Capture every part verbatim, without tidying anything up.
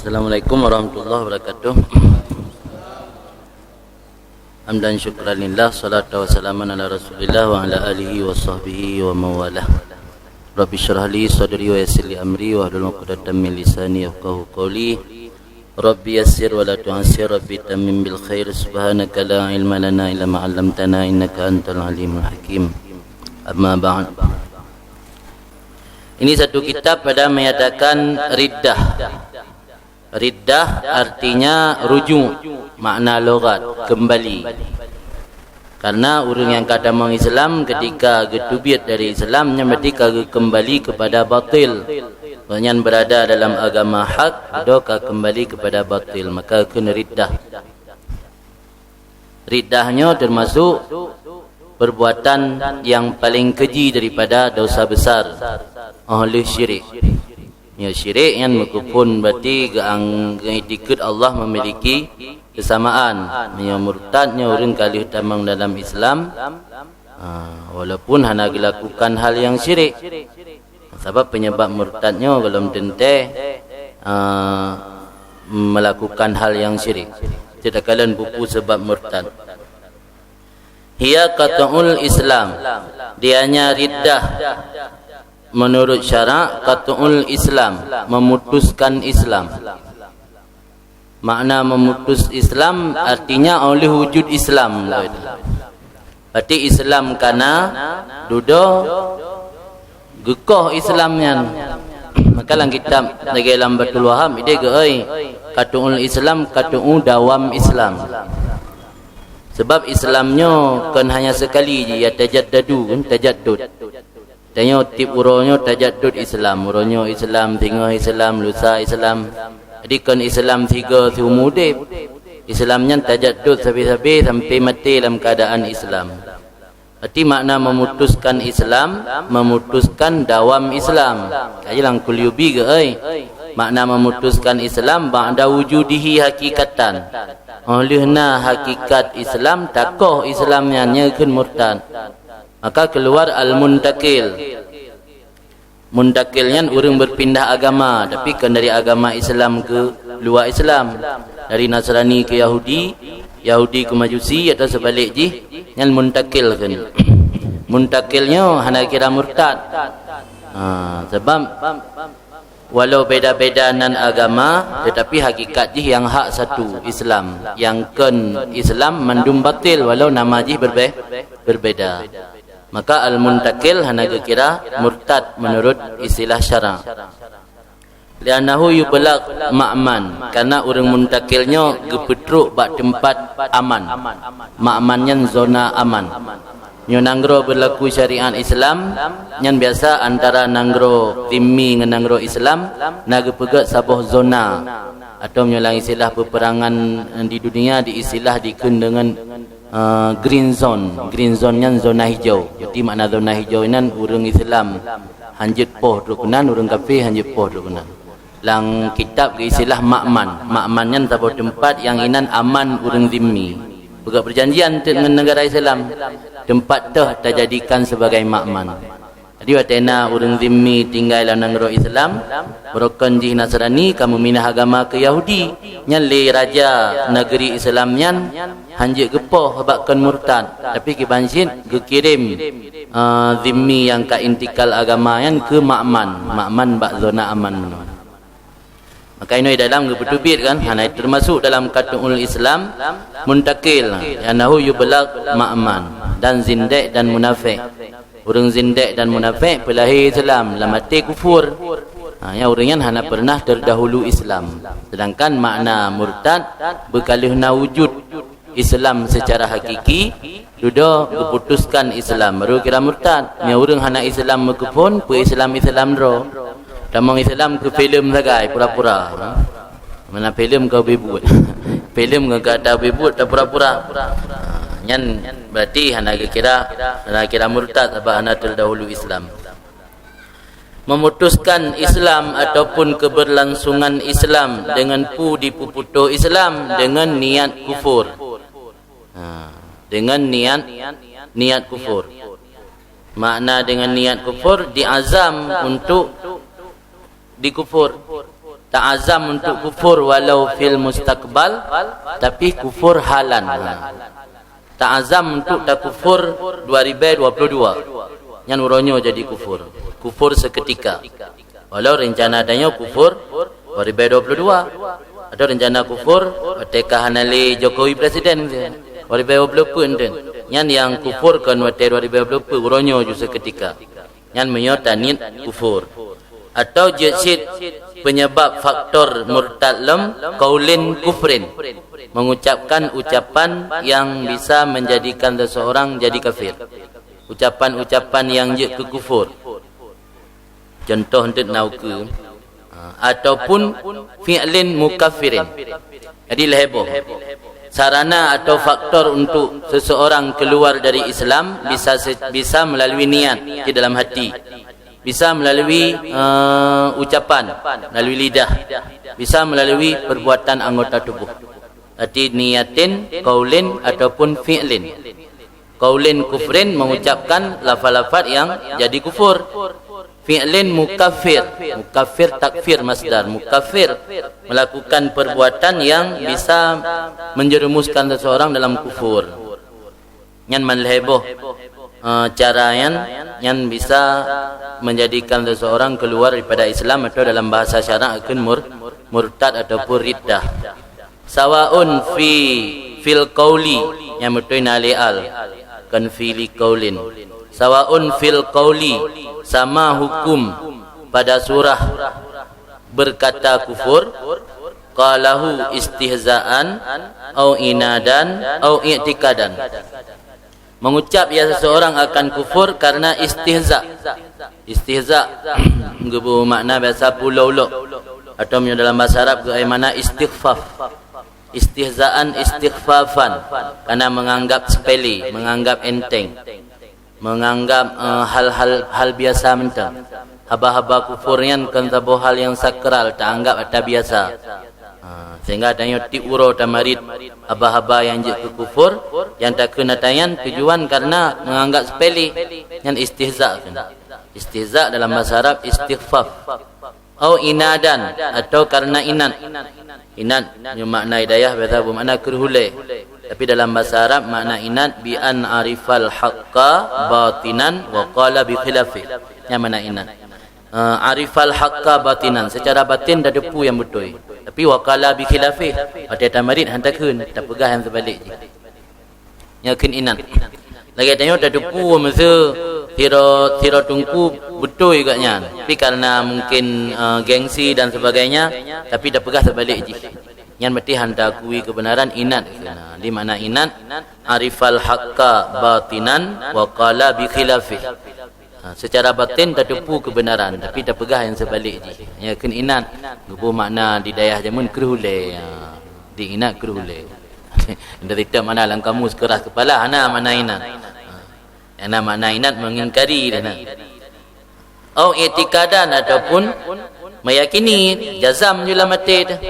Assalamualaikum warahmatullahi wabarakatuh. Hamdan syukran lillah, salatu wassalamu ala Rasulillah wa ala alihi wa sahbihi wa mawalah. Rabbi syrah li sadri wa yassir li amri wa hlul uqdatam min lisani yafqahu qawli. Rabbi yassir wa la tu'assir, Rabbi tammim bil khair. Subhanaka la ilma lana illa ma 'allamtana innaka antal alimul hakim. Amma ba'd. Ini satu kitab pada menyatakan riddah. Riddah artinya rujuk, makna logat, kembali. Karena ureuëng nyang ka tamong Islam, ketika geuteubiet dari Islam, nyan berarti ka geukembali kepada batil. Nyan berada dalam agama hak, do ka kembali kepada batil, maka kheun riddah. Riddah nyoe termasuk perbuatan yang paling keji daripada dosa besar, óh lheueh syirik. Nyoe syirik nyan meukeupon berarti geuang-, geuiktikeuet Allah memiliki kesamaan. Nyoe murtad nyoe ureuëng ka lheueh tamong dalam Islam, ah, walaupun hana geulakukan hal nyang syirik. Sabab penyebab murtad nyoe golom teuntée, ah, melakukan hal nyang syirik. Cit takalon peue-peue sebab murtad. Hiya qat'ul Islam. Dianya riddah menurut syarak qat'ul Islam, memutuskan Islam. Makna memutus Islam artinya óh lheueh wujud Islam. Berarti Islam kana dudoe geukoh Islam nyan. Maka lam kitab lagée lam Batul Wahab ideh geuoi, qat'ul Islam, qat'u dawam Islam. Sebab Islam nyoe kon hanya sekali ji, ya tajaddadu, kan, tajaddud. Tanyoe tieb uroe nyoe tajaddud Islam, uroe nyoe Islam, singoh Islam, lusa Islam. Jadi kon Islam sigoe siumu udeb. Islam nyan tajaddud sabe-sabe sampai maté lam keadaan Islam. Berarti makna memutuskan Islam, memutuskan dawam Islam. Kaji lam Qulyubi geuoi. Makna memutuskan Islam ba'da wujudihi hakikatan. Óh lheueh na hakikat Islam, takoh Islam nyan, nyan kheun murtad. Maka keluar al-muntakil. Muntakil nyan ureuëng berpindah agama, tapi kon dari agama Islam ke luwa Islam. Dari Nasrani ke Yahudi, Yahudi ke Majusi, atau seubalik jih, nyan muntakil kheun. Muntakil nyoe hana kira murtad. Ha, sebab walau beda-beda nan agama, tetapi hakikat jih nyang hak satu, Islam. Nyang kon Islam mandum batil, walau nama jih berbe-, berbeda. Maka al-muntakil hana geukira murtad menurut istilah syara. Li'annahu yublagh ma'man, karena ureuëng muntakil nyoe geupeutrok bak teumpat aman. Ma'man nyan zona aman. Nyoe nanggroe berlaku syariat Islam, nyan biasa antara nanggroe zimmi ngon nanggroe Islam na geupeugét saboh zona, atau meunyoe lam istilah peperangan di dunia, di istilah dikheun deungon eh, green zone. Green zone nyan zona hijau. Jadi makna zona hijau nyan ureuëng Islam hanjeuet poh trok keunan, ureuëng kafé hanjeuet poh trok keunan. Lam kitab geu istilah makman. Makman nyan saboh teumpat nyang inan aman ureuëng zimmi. Peugah perjanjian teuk ngon negara Islam, teumpat teuh tajadikan sebagai makman. Jadi watée na ureuëng zimmi tinggai lam nanggroe Islam, beurokon jih Nasrani ka meuminah agama keu Yahudi, nyan lé raja negeri Islam nyan hanjeuet geupoh bak kon murtad, tapi kiban cit geukirém, eh, zimmi nyang ka intikal agama nyan keu makman, makman bak zona aman meunoe. Maka inoe dalam geupeuteubiet kan, hana termasuk dalam qat'ul Islam muntakil, li'annahu yublagh ma'man, dan zindek dan munafék. Ureuëng zindek dan munafék peulahé Islam, lam até kufur. Ha, nyan ureuëng nyan hana pernah terdahulu Islam. Sedangkan makna murtad beukaleuh na wujud Islam secara hakiki, dudoe geuputuskan Islam, baru kira murtad. Nyoe ureuëng hana Islam meukeupon, peu-Islam-Islam droe. Tamong Islam keu filem sagai, pura-pura. Mana filem keu bibut. Filem ngon kata bibut, ta pura-pura. Nyan berarti hana geukira, hana kira murtad, sabab hana terdahulu Islam. Memutuskan Islam ataupun keberlangsungan Islam dengan pu dipuputôh Islam dengan niat kufur. Ha, dengan niat, niat kufur. Makna dengan niat kufur, diazam untuk dikufur. Ta'azam untuk kufur walau fil mustaqbal, tapi kufur halan. Ta'azam untuk takufur dua ribèe dua puluh dua. Nyan uroe nyoe jadi kufur. Kufur seketika. Walau rencana tanyoe kufur dua ribèe dua puluh dua. Atau rencana kufur watèe ka hana lé Jokowi presiden, dua ribèe dua puluh peuet. Nyan nyang kufur kon watèe dua ribèe dua puluh peuet, uroe nyoe ju seketika. Nyan meunyoe taniet kufur. Atau jeuet cit penyebab faktor murtad lom, qaulin kufrin, mengucapkan ucapan yang bisa menjadikan seseorang jadi kafir. Ucapan-ucapan yang jeuet keu kufur. Contoh enteuk na ukeue, ha, ataupun fi'lin mukaffirin. Jadi lhèe boh. Sarana atau faktor untuk seseorang keluar dari Islam bisa se-, bisa melalui niat di dalam hati. Bisa melalui, eh, ucapan, melalui lidah. Bisa melalui perbuatan anggota tubuh. Arti niatin, qaulin ataupun fi'lin. Qaulin kufrin, mengucapkan lafaz-lafaz yang jadi kufur. Fi'lin mukaffir, mukaffir takfir masdar, mukaffir melakukan perbuatan yang bisa menjerumuskan seseorang dalam kufur. Nyan man lhèe boh, eh, cara nyan, nyan bisa menjadikan seseorang keluar daripada Islam atau dalam bahasa syarak kheun mur-, murtad ataupun riddah. Sawaun fi, fil qauli, nyang beutôi na lé al, kon fi li qaulin. Sawaun fil qauli, sama hukum pada surah berkata kufur, qalahu istihzaan, au inadan, au i'tikadan. Mengucap ya seseorang akan kufur karena istihza. Istihza geubeumakna biasa peuulok-ulok, atau meunyoe dalam bahasa Arab geuai makna istikhfaf. Istihzaan istikhfafan, karena menganggap sepele, menganggap enteng, menganggap, eh, hal-hal, hal biasa mantong. Haba-haba kufur nyan kon saboh hal nyang sakral, taanggap atra biasa. Ha, sehingga tanyoe tiep uroe tamarit haba-haba nyang jeuet keu kufur, nyang takheun atra nyan tujuan karena menganggap sepele, nyan istihza kheun. Istihza dalam bahasa Arab istikhfaf. Au inadan, atau karena inad. Inad nyoe makna hidayah, biasa beumakna kreuh ulèe. Tapi dalam bahasa Arab makna inad bi an arifal haqqa batinan wa qala bi khilafih. Nyan makna inad. Eh, arifal haqqa batinan, secara batin tateupeue nyang beutôi. Tapi wa qala bi khilafih, watèe tamarit han takheun, tapeugah nyang seubalek jih. Nyan kheun inad. Lagèe tanyoe tateupeue meuseu sidroe, sidroe teungku beutôi gobnyan. Tapi karena mungkin, eh, gengsi dan sebagainya, tapi tapeugah seubalek jih. Nyan berarti han taakui keubeunaran, inad. Nah, di makna inad, arifal haqqa batinan wa qala bi khilafih. Ha, secara batin tateupeue keubeunaran, tapi tapeugah nyang seubalek jih. Nyan kheun inad, geubeumakna di dayah jameun kreuh ulèe. Ha, di inad kreuh ulèe. Dari makna lam kamus keras kepala, hana makna inad. Ha, nyang na makna inad mengingkari dah na. Au i'tikadan, ataupun meyakini, jazam jih lam até teuh.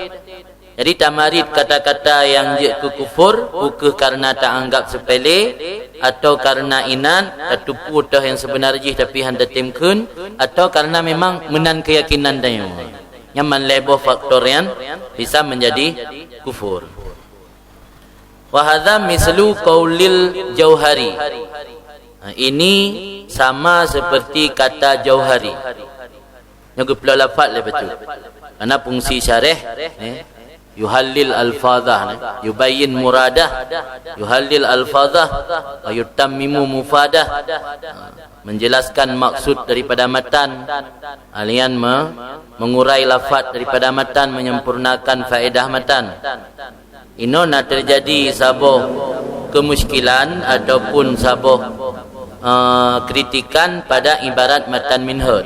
Jadi tamarit kata-kata nyang jeuet keu kufur, peu kheueh karena taanggap sepele, atau karena inad, tateupeue teuh nyang seubeuna jih tapi han tatem kheun, atau karena memang meunan keuyakinan tanyoe. Nyan man lhèe boh faktor nyang bisa menjadi kufur. Wa hadza mislu qaulil Jauhari. Ha, ini sama seperti kata Jauhari. Nyoe geupeuloh lafaz lé bacut. Karena fungsi syarah, eh, yuhallil alfazah, eh, yubayyin muradah, yuhallil alfazah, wa yutammimu mufadah. Ha, menjelaskan maksud daripada matan, alian me-, mengurai lafaz daripada matan, menyempurnakan faedah matan. Inoe na teujadi saboh keumusykilan ataupun saboh, eh, kritikan pada ibarat matan Minhaj.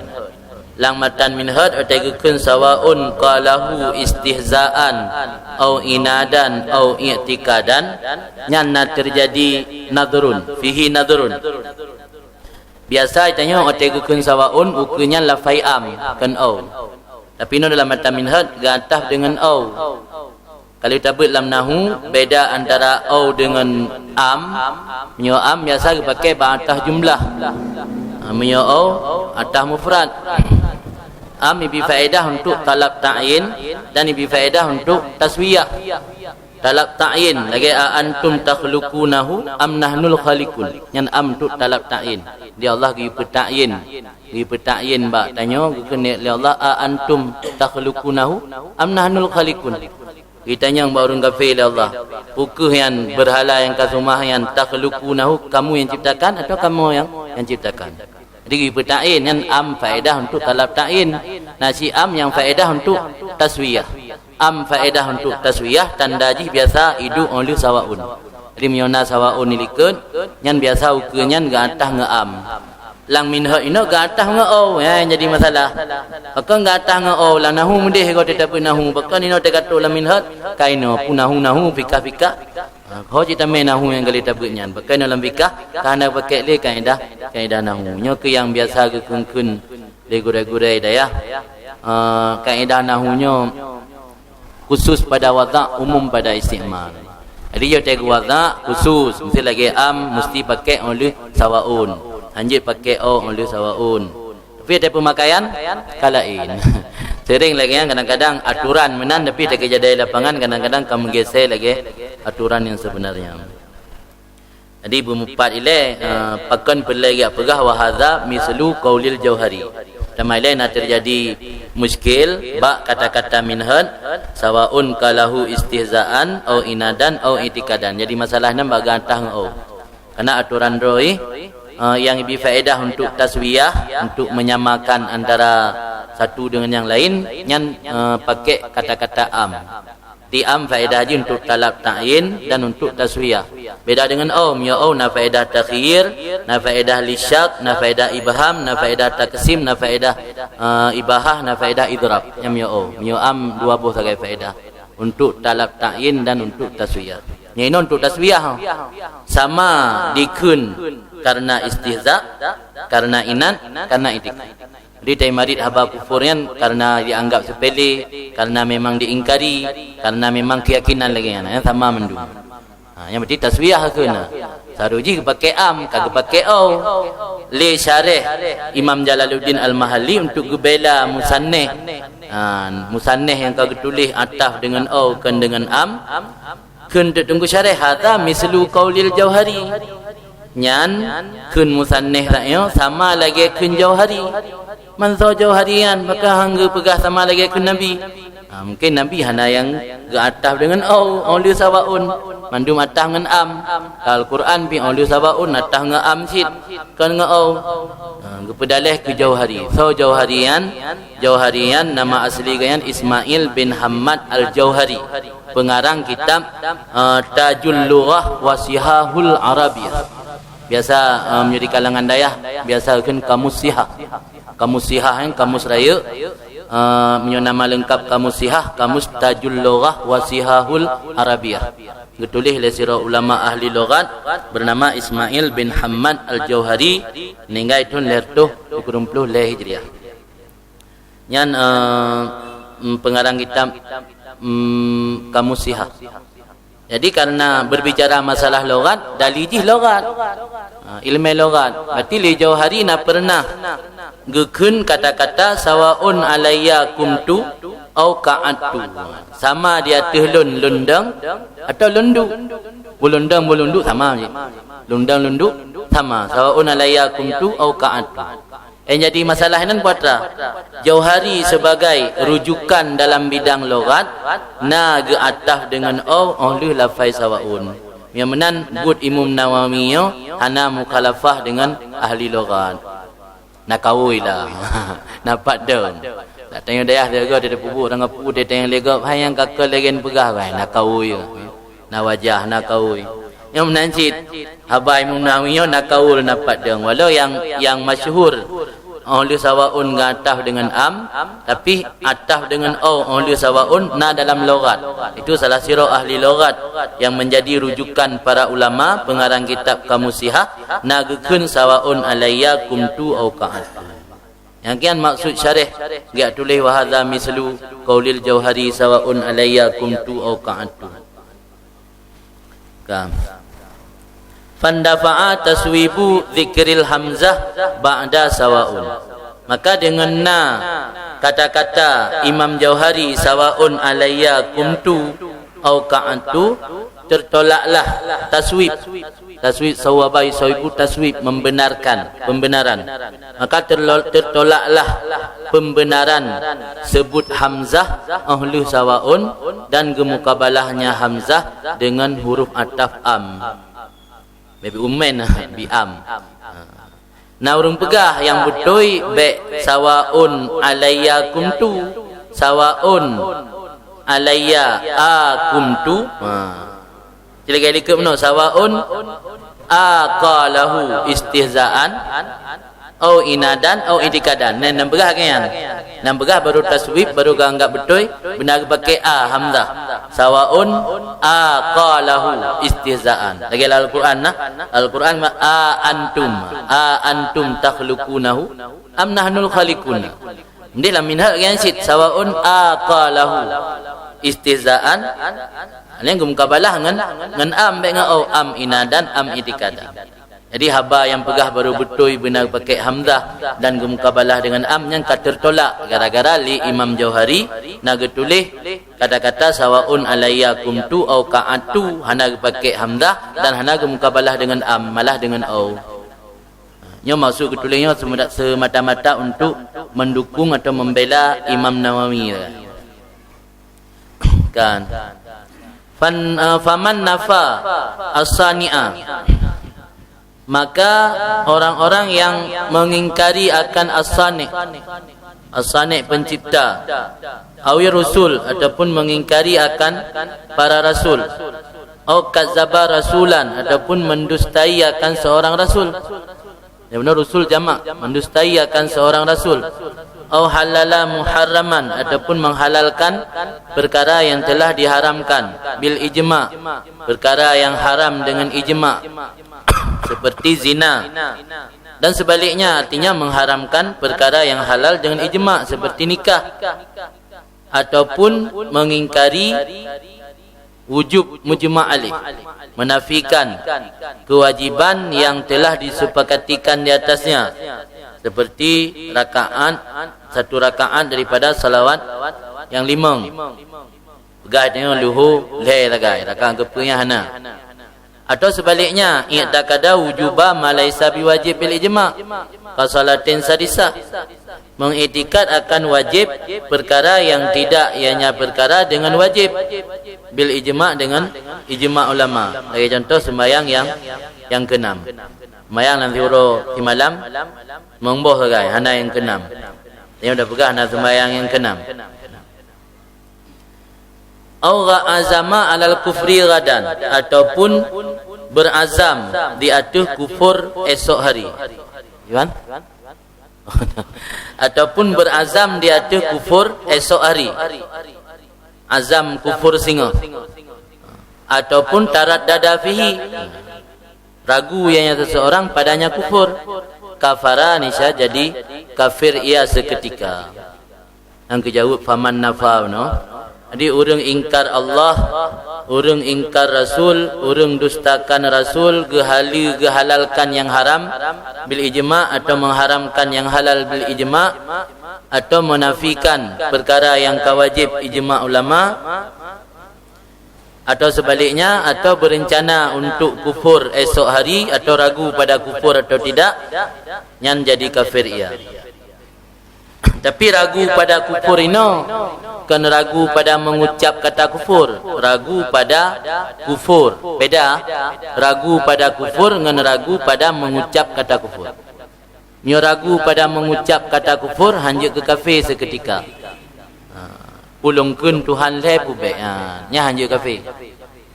Lam matan Minhaj watèe geukheun sawaun qalahu istihzaan au inadan au i'tikadan, nyan na teujadi nadhrun, fihi nadhrun. Biasa tanyoe watèe geukheun sawaun, ukeue nyan lafai am, kon au. Tapi inoe dalam matan Minhaj geuataf deungon au. Kalau tabeuet lam nahu, beda antara au deungon am. Meunyoe am biasa geupaké bak atah jumlah. Ha, meunyoe au, atah mufrad. Am ibi faedah untuk talab ta'yin dan ibi faedah untuk taswiyah. Talab ta'yin lagée a antum takhluqunahu am nahnul khaliqun. Nyan am untuk talab ta'yin. Di Allah geupeutakyin, geupeutakyin bak tanyoe geukheun lé Allah a antum takhluqunahu am nahnul khaliqun. Geutanyong bak ureuëng kafé lé Allah, peu kheueh nyan beurhala nyang ka seumah nyan takhluqunahu, kamu yang ciptakan atau kamu yang, yang ciptakan? Jadi geupeutakyin nyan am faedah untuk talab ta'yin. Na si am nyang faedah untuk taswiyah. Am faedah untuk taswiyah, tanda jih biasa iduek óh lheueh sawaun. Jadi meunyoe na sawaun ilikot, nyan biasa ukeue nyan geuatah ngon am. Lam minhot inoe geuatah ngon o, nyan jadi masalah. Pakon geuatah ngon o, lam nahu meudeh goe teutabeuet nahu, pakon inoe teugatôk lam minhot, ka inoe pun nahu-nahu, fikah-fikah. Ha, ho cit tamé nahu nyang ka lheueh tabeuet nyan. Pakon inoe lam fikah, ka hana pakék lé kaedah, kaedah nahu. Nyoe keuh nyang biasa geukheun-kheun lé gurée-gurée dayah. Ah, kaedah nahu nyoe khusus pada wadha', umum pada istimal. Jadi, yo teugu wadha' khusus, mesti lagée am, mesti pakék óh lheueh sawaun. Hanjeuet pakék o óh lheueh sawaun. Tapi ada peumakaian ka laén. Sering lagée nyan kadang-kadang aturan meunan, tapi teukeujadai lapangan kadang-kadang ka meugeusé lagée aturan yang sebenarnya. Jadi beumeupat ilée, eh, pakon peureulée jak peugah wa hadza mislu qaulil Jauhari. Teuma ilée na teujadi muskil bak kata-kata minhot, sawaun qalahu istihzaan au inadan au i'tikadan. Jadi masalah nyan bak geuatah ngon o. Karena aturan droe, eh, nyang ibi faedah untuk taswiyah, untuk menyamakan antara satu dengan yang lain, nyan, eh, pakék kata-kata am. Di am faedah jih untuk talab ta'yin dan untuk taswiyah. Beda dengan o, meunyoe o na faedah takhyir, na faedah lisyak, na faedah ibham, na faedah taksim, na faedah, eh, ibahah, na faedah idrab. Nyan meunyoe o. Meunyoe am dua boh sagai faedah. Untuk talab ta'yin dan untuk taswiyah. Nyan inoe untuk taswiyah. Sama dikheun karena istihza, karena inad, karena i'tikad. Jadi, taimarit haba kufur nyan karena dianggap sepele, karena memang diingkari, karena memang keyakinan lagée nyan. Nyan sama mandum. Ha, nyan berarti taswiyah kheun. Saru jih geupakék am, ka geupakék o. Lé syarah Imam Jalaluddin Al-Mahalli untuk geubela musannif. Ha, musannif nyang ka geutuléh ataf deungon o, kon deungon am. Kheun teuk teungku syarah, hadza mislu qaulil Jauhari. Nyan kheun musannif tanyoe sama lagée kheun Jauhari. Manso Jauhari nyan, pakon han geupeugah sama lagée kheun Nabi? Ha, mungkin Nabi hana nyang geuataf deungon o, o lheueh sawaun. Mandum ataf ngon am. Al-Quran pih o lheueh sawaun ataf ngon am cit, kon ngon o. Ha, geupeudaleh keu Jauhari. So Jauhari nyan, Jauhari nyan nama asli geuh nyan Ismail bin Hamad Al-Jauhari. Pengarang kitab, eh, Tajul Lughah wa Sihahul Arabiyah. Biasa, eh, meunyoe di kalangan dayah, biasa kheun Kamus Sihah. Kamus Sihah nyan kamus rayeuk. Eh, meunyoe nama leungkap Kamus Sihah, Kamus Tajul Lughah wa Sihahul Arabiyah. Geutuléh lé sidroe ulama ahli lughat bernama Ismail bin Hamad Al-Jauhari, ninggai thon lhée reutôh sikureueng ploh lhée Hijriah. Nyan, eh, mm, pengarang kitab, mm, Kamus Sihah. Jadi, karena berbicara masalah lughat, dali jih lughat. Ha, ilmu lughat. Berarti lé Jauhari na pernah geukheun kata-kata sawaun alayya qumtu au qa'adtu. Sama di ateueh lôn, lôn dong atau lôn duek. Boh lôn dong, boh lôn duek sama jih. Lôn dong, lôn duek sama. Sawaun alayya qumtu au qa'adtu. Nyang jadi masalah nyan peue atra? Jauhari sebagai rujukan dalam bidang lughat na geuataf deungon o, óh lheueh lafai sawaun. Nyang meunan buet Imam Nawawi nyoe hana mukhalafah deungon ahli lughat. Na kawôi lah. Na pat dong. Dak tanyoe dayah sigoe teupeubuk ranggapu teuh tanyong lé gob, hai nyang ka keu lagée peugah, hai na kawôi. Na wajah, na kawôi. Nyang meunan cit, haba Imam Nawawi nyoe na kaul na pat dong. Walau nyang, nyang masyhur, óh lheueh sawaun geuataf deungon am, tapi ataf deungon o, óh lheueh sawaun na dalam lughat. Itu salah sidroe ahli lughat nyang menjadi rujukan para ulama pengarang kitab Kamus Sihah, na geukheun sawaun alayya qumtu au qa'adtu. Nyang kian maksud syarah, geujak tuléh wa hadza mislu qaulil Jauhari sawaun alayya qumtu au qa'adtu. Ka. Fandafa'a taswibu dzikril hamzah ba'da sawaun. Maka deungon na Kata-kata Imam Jauhari, "Sawaun alayya qumtu au qa'adtu," tertolaklah taswib. Taswib sawaba yusawwibu taswib, membenarkan, pembenaran. Maka terlo-, tertolaklah pembenaran sebut hamzah óh lheueh sawaun dan geumukabalahnya hamzah dengan huruf ataf am. Bi am, bi am. Na ureuëng peugah nyang beutôi bék, "Sawaun alayya qumtu, sawaun alayya a qumtu." Ha. Cit lagée likot meunoe, "Sawaun aqalahu istihzaan au inadan au i'tiqadan." Nyan, nyang peugah lagée nyan. Nyang peugah baru taswib, baru geuanggab beutôi, beuna geupaké a hamzah. "Sawaun aqalahu istihzaan." Lagée lam Al-Qur'an nah, Al-Qur'an ma, "A antum, a antum takhluqunahu am nahnul khaliqun." Ndeh lam minhaj nyan cit, "Sawaun aqalahu istihzaan." Nyan geumukabalah ngon, ngon am, bék ngon au, am inadan, am i'tiqadan. Jadi haba nyang peugah baru beutôi beuna paké hamzah dan geumukabalah deungon am nyan ka teutolak gara-gara lé Imam Jauhari na geutuléh kata-kata "sawaun alayya qumtu au qa'adtu", hana geupaké hamzah dan hana geumukabalah deungon am, malah deungon au. Nyoe maksud geutuléh nyoe semeda-, semata-mata untuk mendukung atau membela Imam Nawawi. Kan. Fan, eh, faman nafa as-sani'a, maka orang-orang yang mengingkari akan as-sani', as-sani' pencipta, awir rusul, ataupun mengingkari akan para rasul, au kadzdzaba rasulan, ataupun mendustai akan seorang rasul. Ya benar, rusul jamak, mendustai akan seorang rasul. Au halala muharraman, ataupun menghalalkan perkara yang telah diharamkan bil ijma, perkara yang haram dengan ijma, seperti zina. Dan sebaliknya, artinya mengharamkan perkara yang halal dengan ijma, seperti nikah, ataupun mengingkari wujub mujma' alaih, menafikan kewajiban yang telah disepakatikan di atasnya, seperti rakaat, satu rakaat daripada salawat yang limong. Peugah nyoe luhô lhée sagai, rakaat keupeue nyan hana. Atau sebaliknya, i'taqada wujuba ma laisa biwajib bil ijma', ka salatin sadisah. Mengiktikad akan wajib perkara yang tidak ianya perkara dengan wajib, bil ijma', dengan ijma' ulama. Lagée contoh sembahyang yang, yang keenam. Sembahyang lam siuroe simalam, meumboh sagai, hana yang keenam. Nyoe udah peugah hana sembahyang yang keenam. Au azama alal kufri ghadan, ataupun berazam di ateueh kufur esok hari. Iwan? Ataupun berazam di ateueh kufur esok hari. Azam kufur singoh. Ataupun taraddada fihi, ragu ianya seseorang padanya kufur, kafara, niscaya jadi kafir ia seketika. Nyang geujaweueb faman nafa nyoe. Jadi ureuëng ingkar Allah, ureuëng ingkar Rasul, ureuëng dustakan Rasul, geuhali-, geuhalalkan nyang haram bil ijma' atau mengharamkan nyang halal bil ijma', atau menafikan perkara nyang ka wajib ijma' ulama, atau sebaliknya, atau berencana untuk kufur esok hari, atau ragu pada kufur atau tidak, nyan jadi kafir ia. Tapi ragu pada kufur inoe, kon ragu pada mengucap kata kufur, ragu pada kufur. Beda, ragu pada kufur ngon ragu pada mengucap kata kufur. Nyoe ragu pada mengucap kata kufur, hanjeuet keu kafé seketika. Ha, ulôn kheun Tuhan lhée peubék, ha, nyan hanjeuet kafé.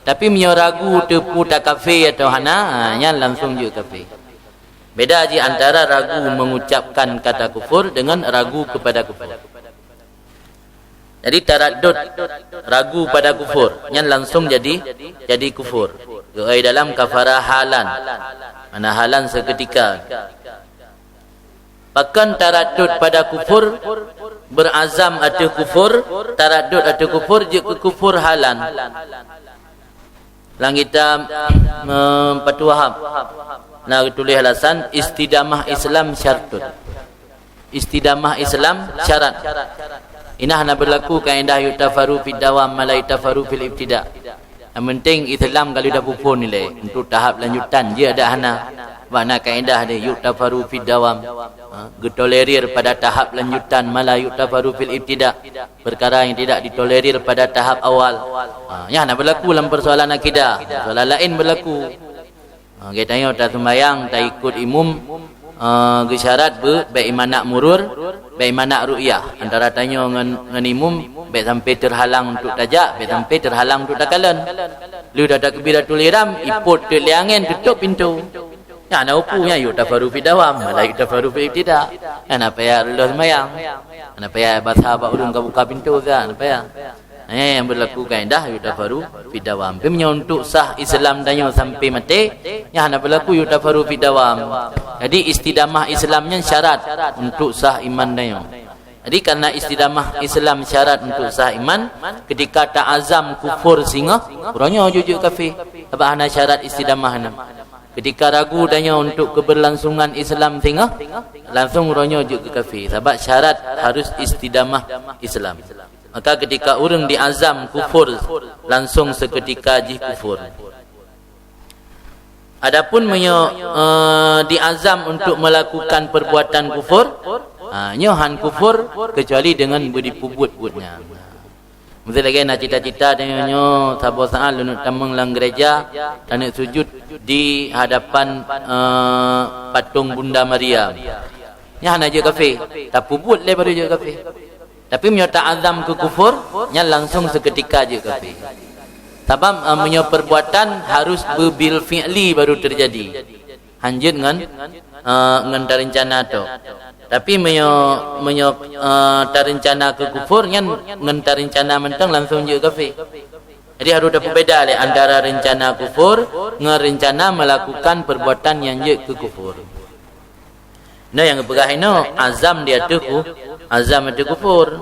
Tapi meunyoe ragu teupeu takafé atau hana, ha, nyan langsung jeuet kafé. Beda jih antara ragu mengucapkan kata kufur dengan ragu kepada kufur. Jadi taraddud, ragu pada kufur, nyan langsung jadi, jadi kufur. Geuai dalam kafara halan, mana halan seketika. Pakon taraddud pada kufur, berazam ateueh kufur, taraddud ateueh kufur, jeuet keu kufur halan. Lam kitab, em, Fathul Wahhab na geutuléh alasan, "Istidamah Islam syartun." Istidamah Islam syarat. Inah na berlaku kaedah yuktafaru fid dawam ma la yuktafaru fil ibtida. Yang penting Islam kalau dah pupun nilai untuk tahap lanjutan, dia ada hana. Makna kaedah dia yuktafaru fid dawam. Ha, getolerir pada tahap lanjutan ma la yuktafaru fil ibtida. Perkara yang tidak ditolerir pada tahap awal. Ha, ya, na berlaku dalam persoalan akidah. Persoalan lain berlaku. Ha, geutanyoe taseumayang, taikot imum, ha, geusyarat beu, bèk imanat murur, bèk imanat ru'yah. Antara tanyoe ngon, ngon imum, bèk sampai terhalang untuk tajak, bèk sampai terhalang untuk takalon. Lheueh dah takbiratul ihram, ipot teuk lé angén, tutôp pintoe. Nyan na upu nyan, yuktafaru fid dawam, ma la yuktafaru fil ibtida. Nyan na payah lheueh seumayang. Nyan na payah basa bak ureueng ka buka pintoe, nyan na payah. Eh, yang berlaku kaedah yuktafaru fid dawam. Tapi meunyoe untuk sah Islam tanyoe sampai maté, nyan hana berlaku yuktafaru fid dawam. Jadi istidamah Islam nyan syarat untuk sah iman tanyoe. Jadi karena istidamah Islam syarat untuk sah iman, ketika ta'azam kufur singoh, uroe nyoe jeuet kafé. Sabab hana syarat istidamah nyan. Ketika ragu tanyoe untuk keberlangsungan Islam singoh, langsung uroe nyoe jeuet keu kafé. Sabab syarat harus istidamah Islam. Maka ketika ureueng diazam kufur, langsung seketika jih kufur. Adapun meunyoe, eh, diazam untuk melakukan perbuatan kufur, ha, nyoe han kufur kecuali dengan beudipeubuet buet nyan. Miseu lagèe na cita-cita tanyoe nyoe saboh saat leuneuk tamong lam gereja, taneuk sujud di hadapan, eh, patung Bunda Maria. Nyan hana jeuet kafé, tapeubuet lé baru jeuet kafé. Tapi meunyoe ta'azam keu kufur, nyan langsung seketika jeuet kafé. Sabab, eh, meunyoe perbuatan harus beu bil fi'li baru terjadi. Han jeuet ngon, eh, ngon tarencana tok. Tapi meunyoe, meunyoe, eh, tarencana keu kufur, nyan ngon tarencana mantong langsung jeuet kafé. Jadi harus tapeubeda lé antara rencana kufur ngon rencana melakukan perbuatan nyang jeuet keu kufur. Nah, nyang geupeugah inoe, azam di ateueh ku-, azam ateueh kufur.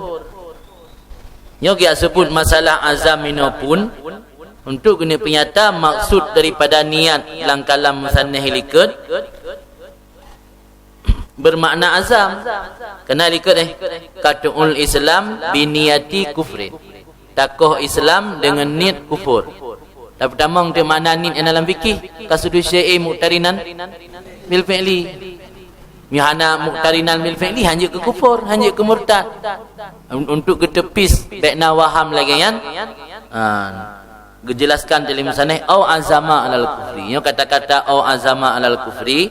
Nyoe geujak seubut masalah azam inoe pun, untuk geuneuk peunyata maksud daripada niat lam kalam musannif likot, bermakna azam. Keunan likot, eh, qat'ul Islam biniyati kufrin. Takoh Islam deungon niet kufur. Tapeutamong teuh makna niet nyang dalam fikih, qasdu syai'in muqtarinan bil fi'li. Meunyoe hana muqtarinan bil fi'li, han jeuet keu kufur, han jeuet keu murtad. Un-, untuk geuteupis bèk na waham lagèe nyan, ha, geujelaskan lé musannif, "Au azama alal kufri." Nyoe kata-kata "au azama alal kufri",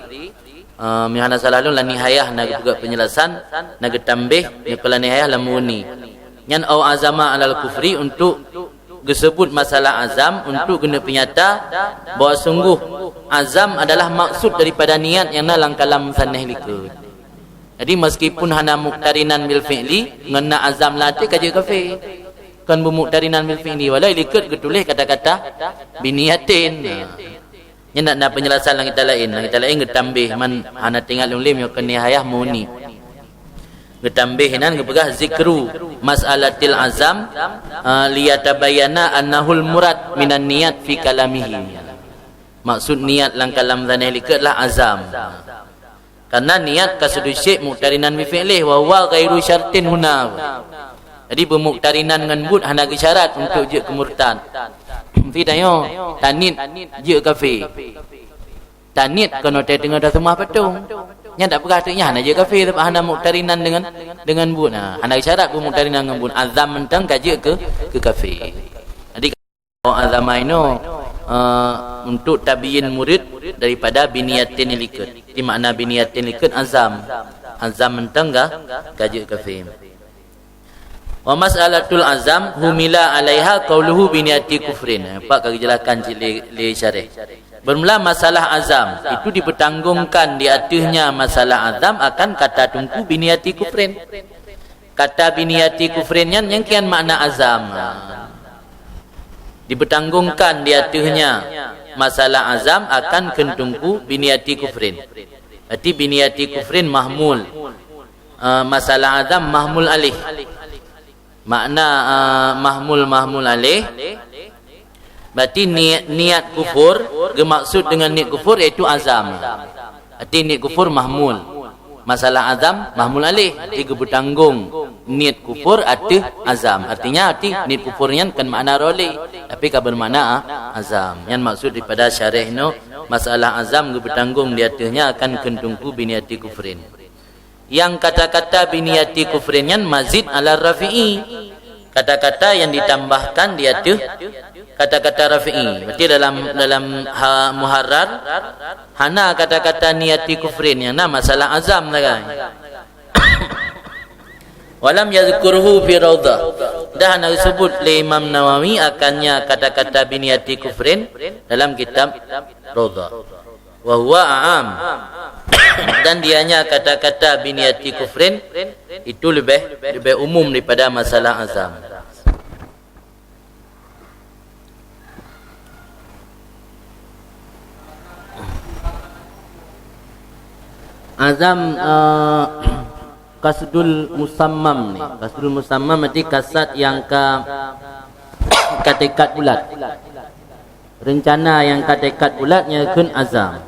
eh, meunyoe hana salah lôn, lam Nihayah na geupeugah penjelasan, na geutambéh, nyoe keuh lam Nihayah lam Mughni. Nyan "au azama alal kufri" untuk geuseubut masalah azam untuk geuneuk peunyata bahwa sungguh azam adalah maksud daripada niat nyang na lam kalam musannif likot. Jadi, meskipun hana muqtarinan bil fi'li, ngon na azam lam até ka jeuet kafé. Kon beumuqtarinan bil fi'li, walau likot geutuléh kata-kata biniyatin. Nah. Nyan na, na penjelasan lam kitab laén. Lam kitab laén geutambéh, man hana teuingat lôn lé, meunyoe keu Nihayah Mughni. Geutambéh inan geupeugah zikru mas'alatil azam, ah, liyatabayyana annahul murad minan niyat fi kalamihi. Maksud niat lam kalam musannif likot lah azam. Karena niat qasdu syai' muqtarinan bi fi'lih wa huwa ghairu syartin huna. Jadi, beumuqtarinan ngon buet hana geusyarat untuk jeuet keu murtad. Meusti tanyoe, taniet jeuet kafé. Taniet keunoe teungoh taseumah patong. Nyan tapeugah teuk nyan hana jeuet kafé, sabab hana muqtarinan deungon, deungon buet. Nah, hana geusyarat beumuqtarinan ngon buet. Azam mantong ka jeuet keu, keu kafé. Jadi, Au azama inoe, eh, untuk tabyin murid daripada biniyatin likot. Di makna biniyatin likot azam. Azam mantong ga, ka jeuet kafé. Wa mas'alatul azam humila alaiha qauluhu biniyati kufrin. Pat ka geujelaskan cit lé, lé syarih. Bermula masalah azam, itu dipertanggungkan di ateuehnya masalah azam akan kata teungku biniyati kufrin. Kata biniyati kufrin nyan nyang kian makna azam. Dipertanggungkan di ateuehnya masalah azam akan keu teungku biniyati kufrin. Berarti biniyati kufrin mahmul. Eh, masalah azam mahmul alaih. Makna, eh, mahmul, mahmul alaih. Berarti niat, niat kufur, geumaksud dengan niat kufur yaitu azam. Berarti niat kufur mahmul. Masalah azam, mahmul alaih, arti geupeutanggong niet kufur ateueh azam. Artinya, arti niet kufur nyan kon makna roh lé, tapi ka beumakna a-, azam. Nyan maksud daripada syarah nyoe, masalah azam geupeutanggong di ateueh nyan akan kheun teungku biniyati kufrin. Nyang kata-kata biniyati kufrin nyan mazid ala rafi'i. Kata-kata yang ditambahkan di ateueh kata-kata rafi'i. Berarti dalam, dalam ha-, muharrar, hana kata-kata niyati kufrin, nyang na masalah azam sagai. Walam yadhkurhu fi Raudhah. Dah na disebut lé Imam Nawawi akannya kata-kata biniyati kufrin dalam kitab Raudhah. Wa huwa a'am. Dan dianya kata-kata biniyati kufrin itu lebih, lebih umum daripada masalah azam. Azam, eh, kasdul musammam ni. Kasdul musammam berarti kasad yang ka, ka teukat bulat. Rencana yang ka teukat bulat nyan kheun azam.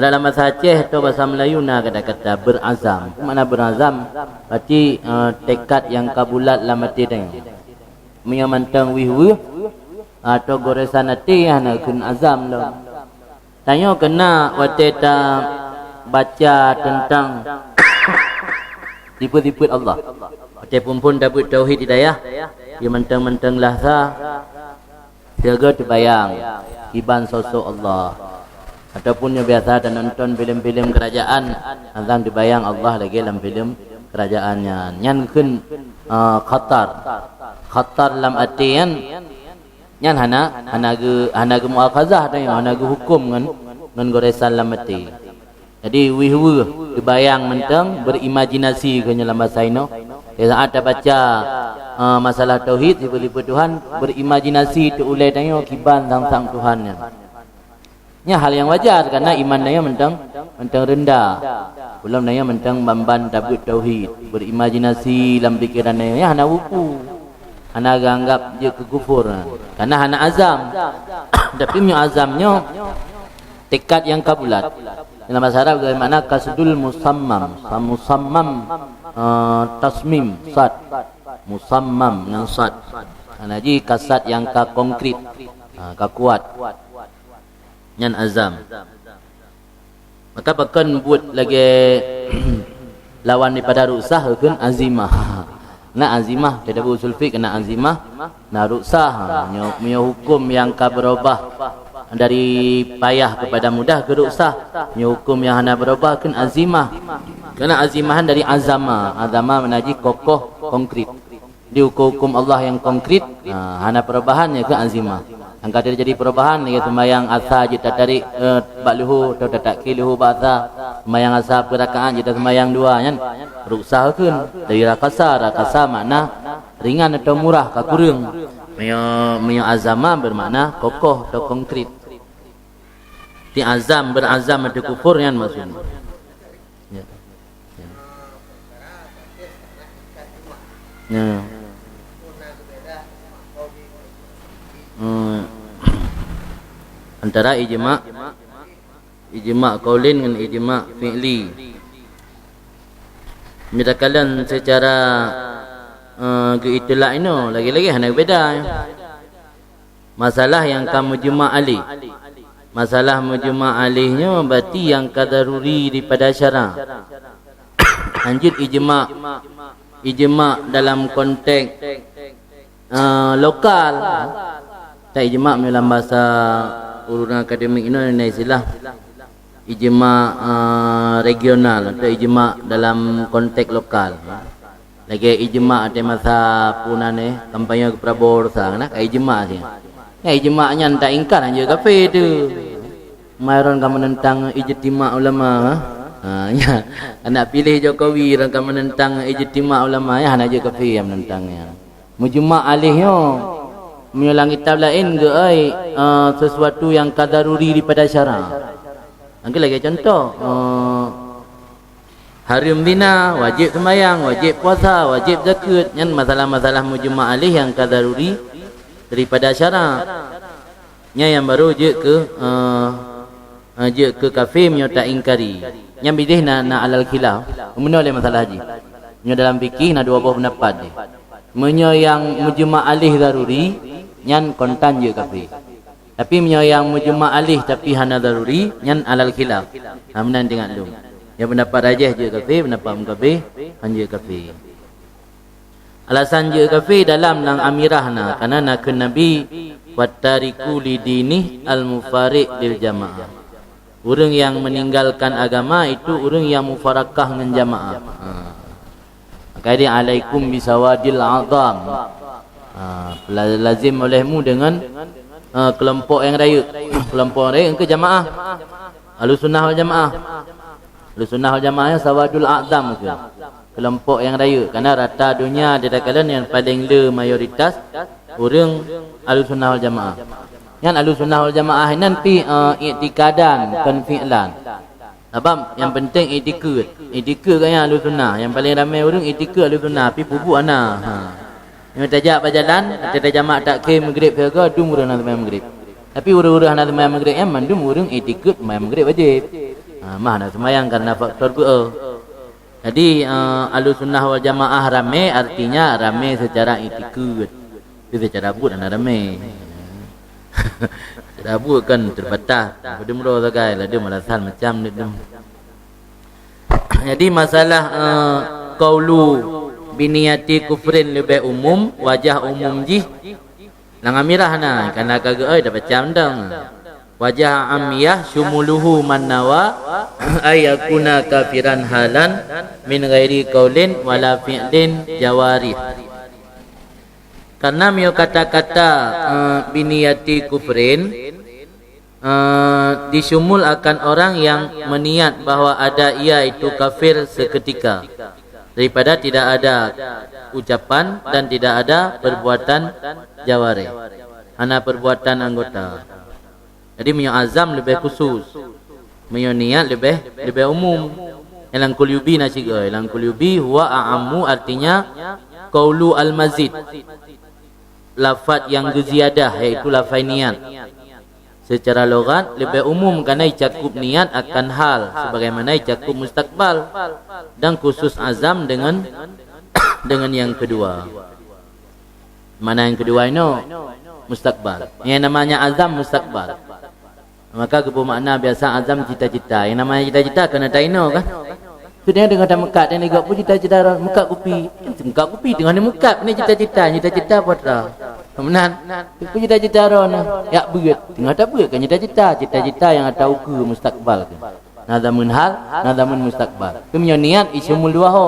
Dalam bahasa Aceh atau bahasa Melayu na kata-kata berazam. Makna berazam, berarti, eh, tekad yang ka bulat lam até tanyoe. Meunyoe mantong weueh-weueh atau goresan até, hana kheun azam lom. Tanyoe keunan watée tabaca teuntang sifeuet-sifeuet Allah. Watée phon-phon tabeuet tauhid hidayah, di mantong-mantong lahza, sigoe teubayang kiban sosok Allah. Ataupun nyoe biasa tanonton filem-filem kerajaan, azam teubayang Allah lagée lam filem kerajaan nyan. Nyan kheun, eh, khatar. Khatar lam até nyan, nyan hana, hana geu-, hana geumuakhazah tanyoe, hana geuhuköm ngon, ngon goresan lam até. Jadi, weueh-weueh teubayang mantong, berimajinasi keu nyoe lam bahasa inoe. Di saat tabaca, eh, masalah tauhid, sifeuet-sifeuet Tuhan, berimajinasi teuulée tanyoe kiban sang-sang Tuhan nyan. Nyan hal nyang wajar, karena iman tanyoe mantong, mantong reundah. Ulôn tanyoe mantong ban-ban tabeuet tauhid, berimajinasi lam pikeran tanyoe, nyan hana wuku. Hana geuanggap jeuet keu kufur. Karena hana azam. Tapi meunyoe azam nyoe, tekad nyang ka bulat. Dalam bahasa Arab geubri makna kasdul musammam. Sa-, musammam, eh, tasmim, sad. Musammam ngon sad. Hana jih kasad nyang ka konkret, ha, ka kuat. Nyan azam. Maka pakon buet lagée lawan daripada ruksah, kheun azimah. Na azimah, teudabu usul fiqh na azimah, na ruksah. Nyoe, nyoe huköm nyang ka beurubah dari payah kepada mudah keu ruksah. Nyoe huköm nyang hana beurubah kheun azimah. Karena azimahan dari azama. Azama makna jih kokoh, konkret. Di huköm-huköm Allah nyang konkret, ha, hana perubahan, nyan kheun azimah. Nyang ka teujadi perubahan, lagée seumayang asa jeuet tatarék, eh, bak luho, atau tatakhir luho bak asa, seumayang asa peurakaat jeuet taseumayang dua, nyan ruksah kheun. Dari rakasa, rakasa makna ringan atau murah, ka kureueng. Meunyoe, meunyoe azama bermakna kokoh atau konkret. Ti azam, berazam atau kufur, nyan maksudnya. Ya. Ya. Ya. Hmm. Antara ijma, ijma qaulin ngon ijma fi'li. Meunyoe takalon secara, eh, geuitilak inoe, lagi-lagi hana beda. Masalah nyang ka mujma alaih. Masalah mujma alaih nyoe berarti nyang ka daruri daripada syara. Lanjut ijma. Ijma dalam konteks, eh, lokal. Tak ijma dalam bahasa ureuëng akademik inoe na istilah ijma, eh, regional atau ijma dalam konteks lokal. Lagée ijma di masa puna nyoe, kampanye keu Prabowo Rosa, na ka ijma sih. Nyan ijma nyan tak ingkar, hana jeuet kafé tu. Meunan ka meunentang ijtima ulama, ha? Ha, ya. Aneuk piléh Jokowi ron ka meunentang ijtima ulama, ya, hana jeuet kafé nyang meunentang nyan. Mujma alaih nyoe, meunyoe lam kitab laén geuai, eh, sesuatu nyang ka daruri daripada syara. Angkat lagée contoh, eh, hareuem zina, wajéb seumayang, wajéb puasa, wajéb zakeuet, nyan masalah-masalah mujma alaih nyang ka daruri daripada syara. Nyan nyang baru jeuet keu, eh, eh, jeuet keu kafé meunyoe ta ingkari. Nyan bideh na, na alal khilaf. Meunoe lé masalah jih. Meunyoe dalam fikih na dua boh peundapat jih. Meunyoe nyang mujma' alaih daruri, nyan kontan jeuet kafé. Tapi meunyoe nyang mujma' alaih tapi hana daruri, nyan alal khilaf. Ha, meunan teuingat lôn. Nyang peundapat rajih jeuet kafé, peundapat mukabéh han jeuet kafé. Alasan jeuet kafé dalam lam Amirah na, karena na kheun Nabi, "Wattariku li dinih al-mufariq lil jamaah." Ureuëng nyang meninggalkan agama itu ureuëng nyang mufarakah ngon jamaah. Ha. Maka dia alaikum bisawadil a'zam. Ha, la-, lazim olehmu dengan, ha, kelompok yang rayeuk. Kelompok yang rayeuk ke jamaah. Ahlussunnah wal jamaah. Ahlussunnah wal jamaah nyan sawadul a'zam ke. Kelompok yang rayeuk. Karena rata dunia di takalon yang paling le mayoritas ureuëng Ahlussunnah wal jamaah. Nyan Ahlussunnah wal jamaah nyan pi, eh, iktikadan kon fi'lan. Sabab nyang penting itikeuet. Itikeuet gaya Ahlussunnah. Nyang paling ramé ureuëng itikeuet Ahlussunnah, pi peubuet hana. Ha. Nyang tajak bajalan, ata tajamak takhé Maghrib siaga, dum ureuëng hana seumayang Maghrib. Tapi ureuëng-ureuëng hana seumayang Maghrib nyan mandum ureuëng itikeuet seumayang Maghrib wajéb. Ha, mah hana seumayang karena faktor beu. Jadi, eh, Ahlussunnah wal Jamaah ramé artinya ramé secara itikeuet. Tapi secara buet hana ramé. Secara buet kan terbatas. Padum droe sagai, ladum alasan macam ni dum. Jadi masalah, eh, qaulu biniyati kufrin leubeh umum, wajah umum jih lam Amirah na, kana ka geuoi dah baca mantong. Wajah amiyah syumuluhu man nawa ay yakuna kafiran halan min ghairi qaulin wala fi'lin jawarih. Karena meunyoe kata-kata, eh, biniyati kufrin, eh, disyumul akan orang yang meniat bahwa ada ia itu kafir seketika, daripada tidak ada ucapan dan tidak ada perbuatan jawarih, hana perbuatan anggota. Jadi meunyoe azam leubeh khusus, meunyoe niat leubeh, leubeh umum. Lam Qultubi na sigoe, lam Qultubi huwa a'ammu artinya qaulu al-mazid. Lafaz yang geuziyadah, yaitu lafaz niat. Secara lughat leubeh umum karena icakup niat akan hal sebagaimana icakup mustakbal dan khusus azam dengan, dengan yang kedua. Mana yang kedua inoe? Mustakbal. Yang namanya azam mustakbal. Maka geupeumakna biasa azam cita-cita. Yang namanya cita-cita keuneuk tainoe kan? Seudeh deungon tameukat, dan igok pun cita-cita droe meukat kupi. Meukat kupi teungoh ni meukat ni cita-cita, cita-cita putra. Meunan. Pun cita-cita droe na yak beuet. Teungoh tabeuet kan cita-cita, cita-cita yang ata ukeue mustakbal kan. Na zameun hal, na zameun mustakbal. Tapi meunyoe niat iseumul dua ho.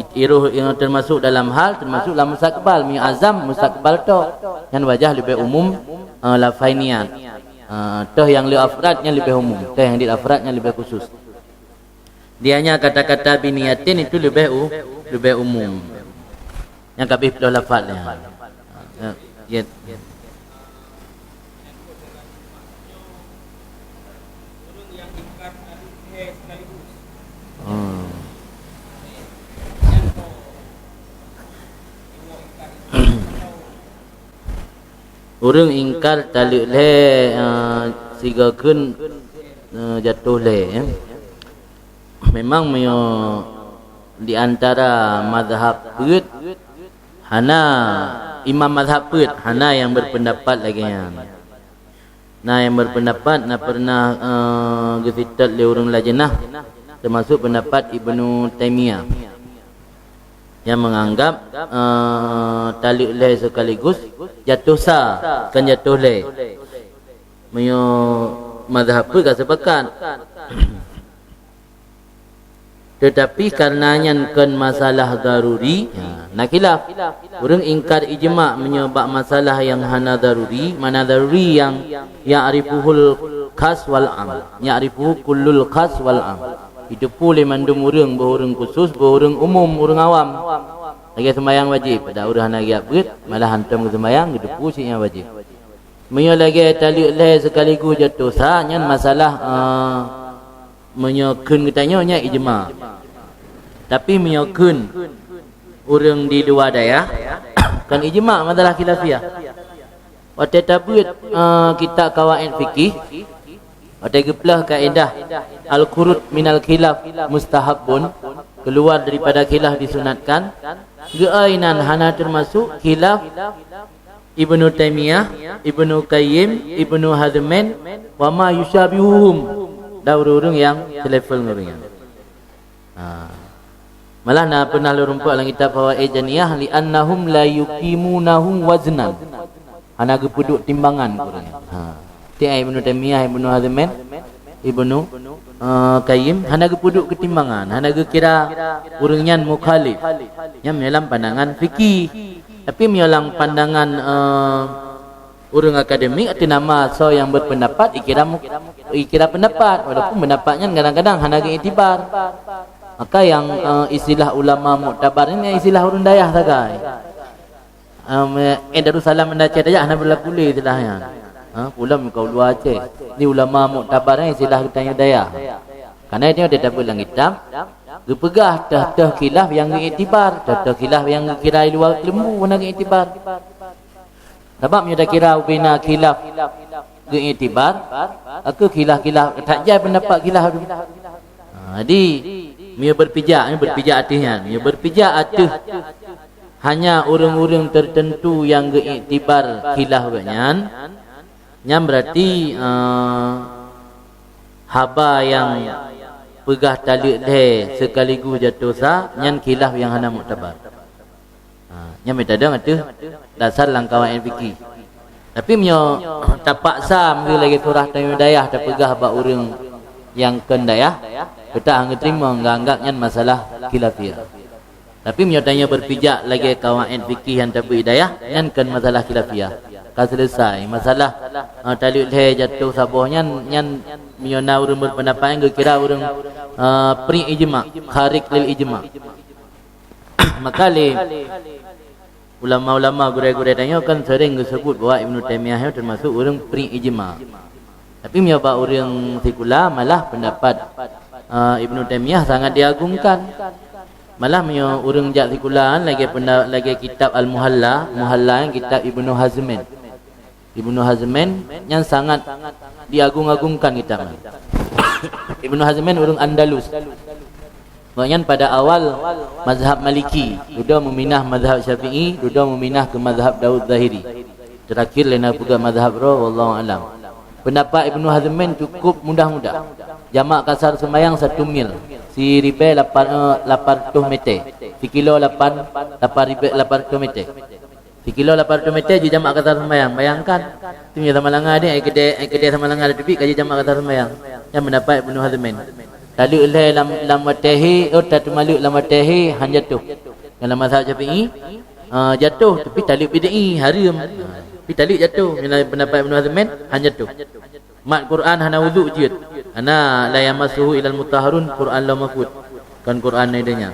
It-, iroh yang termasuk dalam hal, termasuk dalam mustakbal. Meunyoe azam mustakbal tok. Nyan wajah leubeh umum, eh, lafai niat. Eh, toh yang le afrad nyan leubeh umum, toh yang di afrad nyan leubeh khusus. Dianya kata-kata biniyatin itu leubeh u-, leubeh umum. Nyang ka abéh ploh lafaz nyan. Ya, ya. Hmm. Ureuëng ingkar taleuek lhée, eh, sigoe kheun, eh, jatoh lhée, ya. Memang meunyoe di antara mazhab peuet, hana, imam mazhab peuet hana nyang berpendapat lagée nyan. Na nyang berpendapat, na pernah, eh, geusitot lé ureuëng lajeunah, teumasuk pendapat Ibnu Taimiyah, nyang menganggap, eh, taleuek lhée sekaligus jatoh sa, kon jatoh lhée. Meunyoe mazhab peuet ka sepakat. Teutapi kareuna nyan kon masalah daruri, ya, na khilaf. Ureuëng ingkar ijma meunyoe bak masalah nyang hana daruri, mana daruri nyang ya'rifuhul khas wal am. Ya'rifuhu kullul khas wal am. Jiteupeue lé mandum ureuëng, boh ureuëng khusus, boh ureuëng umum, ureuëng awam. Lagée seumayang wajéb, pada ureuëng hana giat beuet, malah hantom geuseumbayang, geuteupeue cit nyang wajéb. Meunyoe lagée taleuek lhée sekaligus jatoh sa, nyan masalah, eh, meunyoe kheun geutanyoe nyan ijma. Tapi meunyoe kheun ureuëng di luwa dayah, kon ijma, masalah khilafiyah. Watée tabeuet, eh, kitab kawaid fikih, Watée geupeuleueh kaedah al-khuruj minal khilaf mustahabbun, keluar daripada khilaf disunatkan, geuai nan hana teumasuk khilaf Ibnu Taimiyah, Ibnu Qayyim, Ibnu Hazmin, wa ma yusyabihuhum, dan ureuëng-ureuëng nyang selevel ngon ureuëng nyan. Ha. Malah na pernah lôn rumpok lam kitab Fawaid Janiyah, "Li annahum la yuqimunahu waznan." Hana geupeuduek timbangan ureuëng nyan. Ha. Tieb Ibnu Taimiyah, Ibnu Hazmin, Ibnu, eh, Qayyim, hana geupeuduek keu timbangan, hana geukira ureuëng nyan mukhalif. Nyan meunyoe lam pandangan fikih. Tapi meunyoe lam pandangan, eh, ureuëng akademik, ateueh nama soe nyang berpendapat, ikira mu-, ikira pendapat, walaupun pendapat nyan kadang-kadang hana geuiktibar. Maka nyang, eh, istilah ulama muktabar nyan istilah ureuëng dayah sagai. Em, eh, Darussalam Banda Aceh tajak hana berlaku lé istilah nyan. Ha, pulam ka uluwa Aceh. Ni ulama muktabar nyan istilah geutanyoe dayah. Karena itu dia tabeuet lam kitab, geupeugah teuh-teuh khilaf nyang geuiktibar, teuh-teuh khilaf nyang geukira luwa keuleumbu hana geuiktibar. Sabab meunyoe takira ubena khilaf geuiktibar, aku khilaf-khilaf, that jai pendapat khilaf tu. Ha, jadi, meunyoe berpijak, meunyoe berpijak ateueh nyan, meunyoe berpijak ateueh hanya ureuëng-ureuëng tertentu nyang geuiktibar khilaf geuh nyan, nyan berarti, eh, haba nyang peugah taleuek lhée sekaligus jatoh sa, nyan khilaf nyang hana muktabar. Ha, nyan meuntadong ateueh dasar lam kawaid fikih. Tapi meunyoe tapaksa meunyoe lagée surah tanyoe dayah tapeugah bak ureuëng nyang kon dayah, teutab han geuteurimong, geuanggab nyan masalah khilafiyah. Tapi meunyoe tanyoe berpijak lagée kawaid fikih nyang tabeuet dayah, nyan kon masalah khilafiyah. Ka selesai. Masalah, eh, taleuek lhée jatoh saboh nyan, nyan meunyoe na ureuëng berpendapat nyan geukira ureuëng, eh, pri ijma, kharik lil ijma. Maka lé ulama-ulama gurée-gurée tanyoe kan sering geuseubut bahwa Ibnu Taimiyah nyoe teumasuk ureuëng pri ijma. Tapi meunyoe bak ureuëng sikula malah pendapat, eh, Ibnu Taimiyah sangat diagungkan. Malah meunyoe ureuëng jak sikula kan lagée penda-, lagée kitab Al-Muhalla, Muhalla nyan kitab Ibnu Hazmin. Ibnu Hazmin nyan sangat diagong-agongkan kitab nyan. Ibnu Hazmin ureuëng Andalus. Gobnyan pada awal mazhab Maliki, dudoe meuminah mazhab Syafi'i, dudoe meuminah keu mazhab Daud Zahiri. Terakhir lé na peugah mazhab droe, wallahu alam. Pendapat Ibnu Hazmin cukup mudah-mudah. Jamak kasar seumayang satu mil, siribée lapan, eh, lapan reutôh meter, sikilo lapan, lapan ribée lapan reutôh meter. Sikilo lapan reutôh meter jijamak kasar seumayang. Bayangkan, tu nyoe Samalanga deh, ai keudée, ai keudée Samalanga teubiet ka jijamak kasar seumayang. Nyan pendapat Ibnu Hazmin. Taleuek lhée lam, lam watée hé, oh, tateumaleuek lam watée hé, han jatoh. Dalam mazhab Syafi'i, ah, jatoh, tapi taleuek bid'i, haram. Tapi taleuek jatoh, dalam pendapat Ibnu Hazmin, han jatoh. Mat Quran hana udhu jeuet. Hana, la yamassuhu illal mutahharun, Quran Lauh Mahfuz. Kon Quran nyan donya.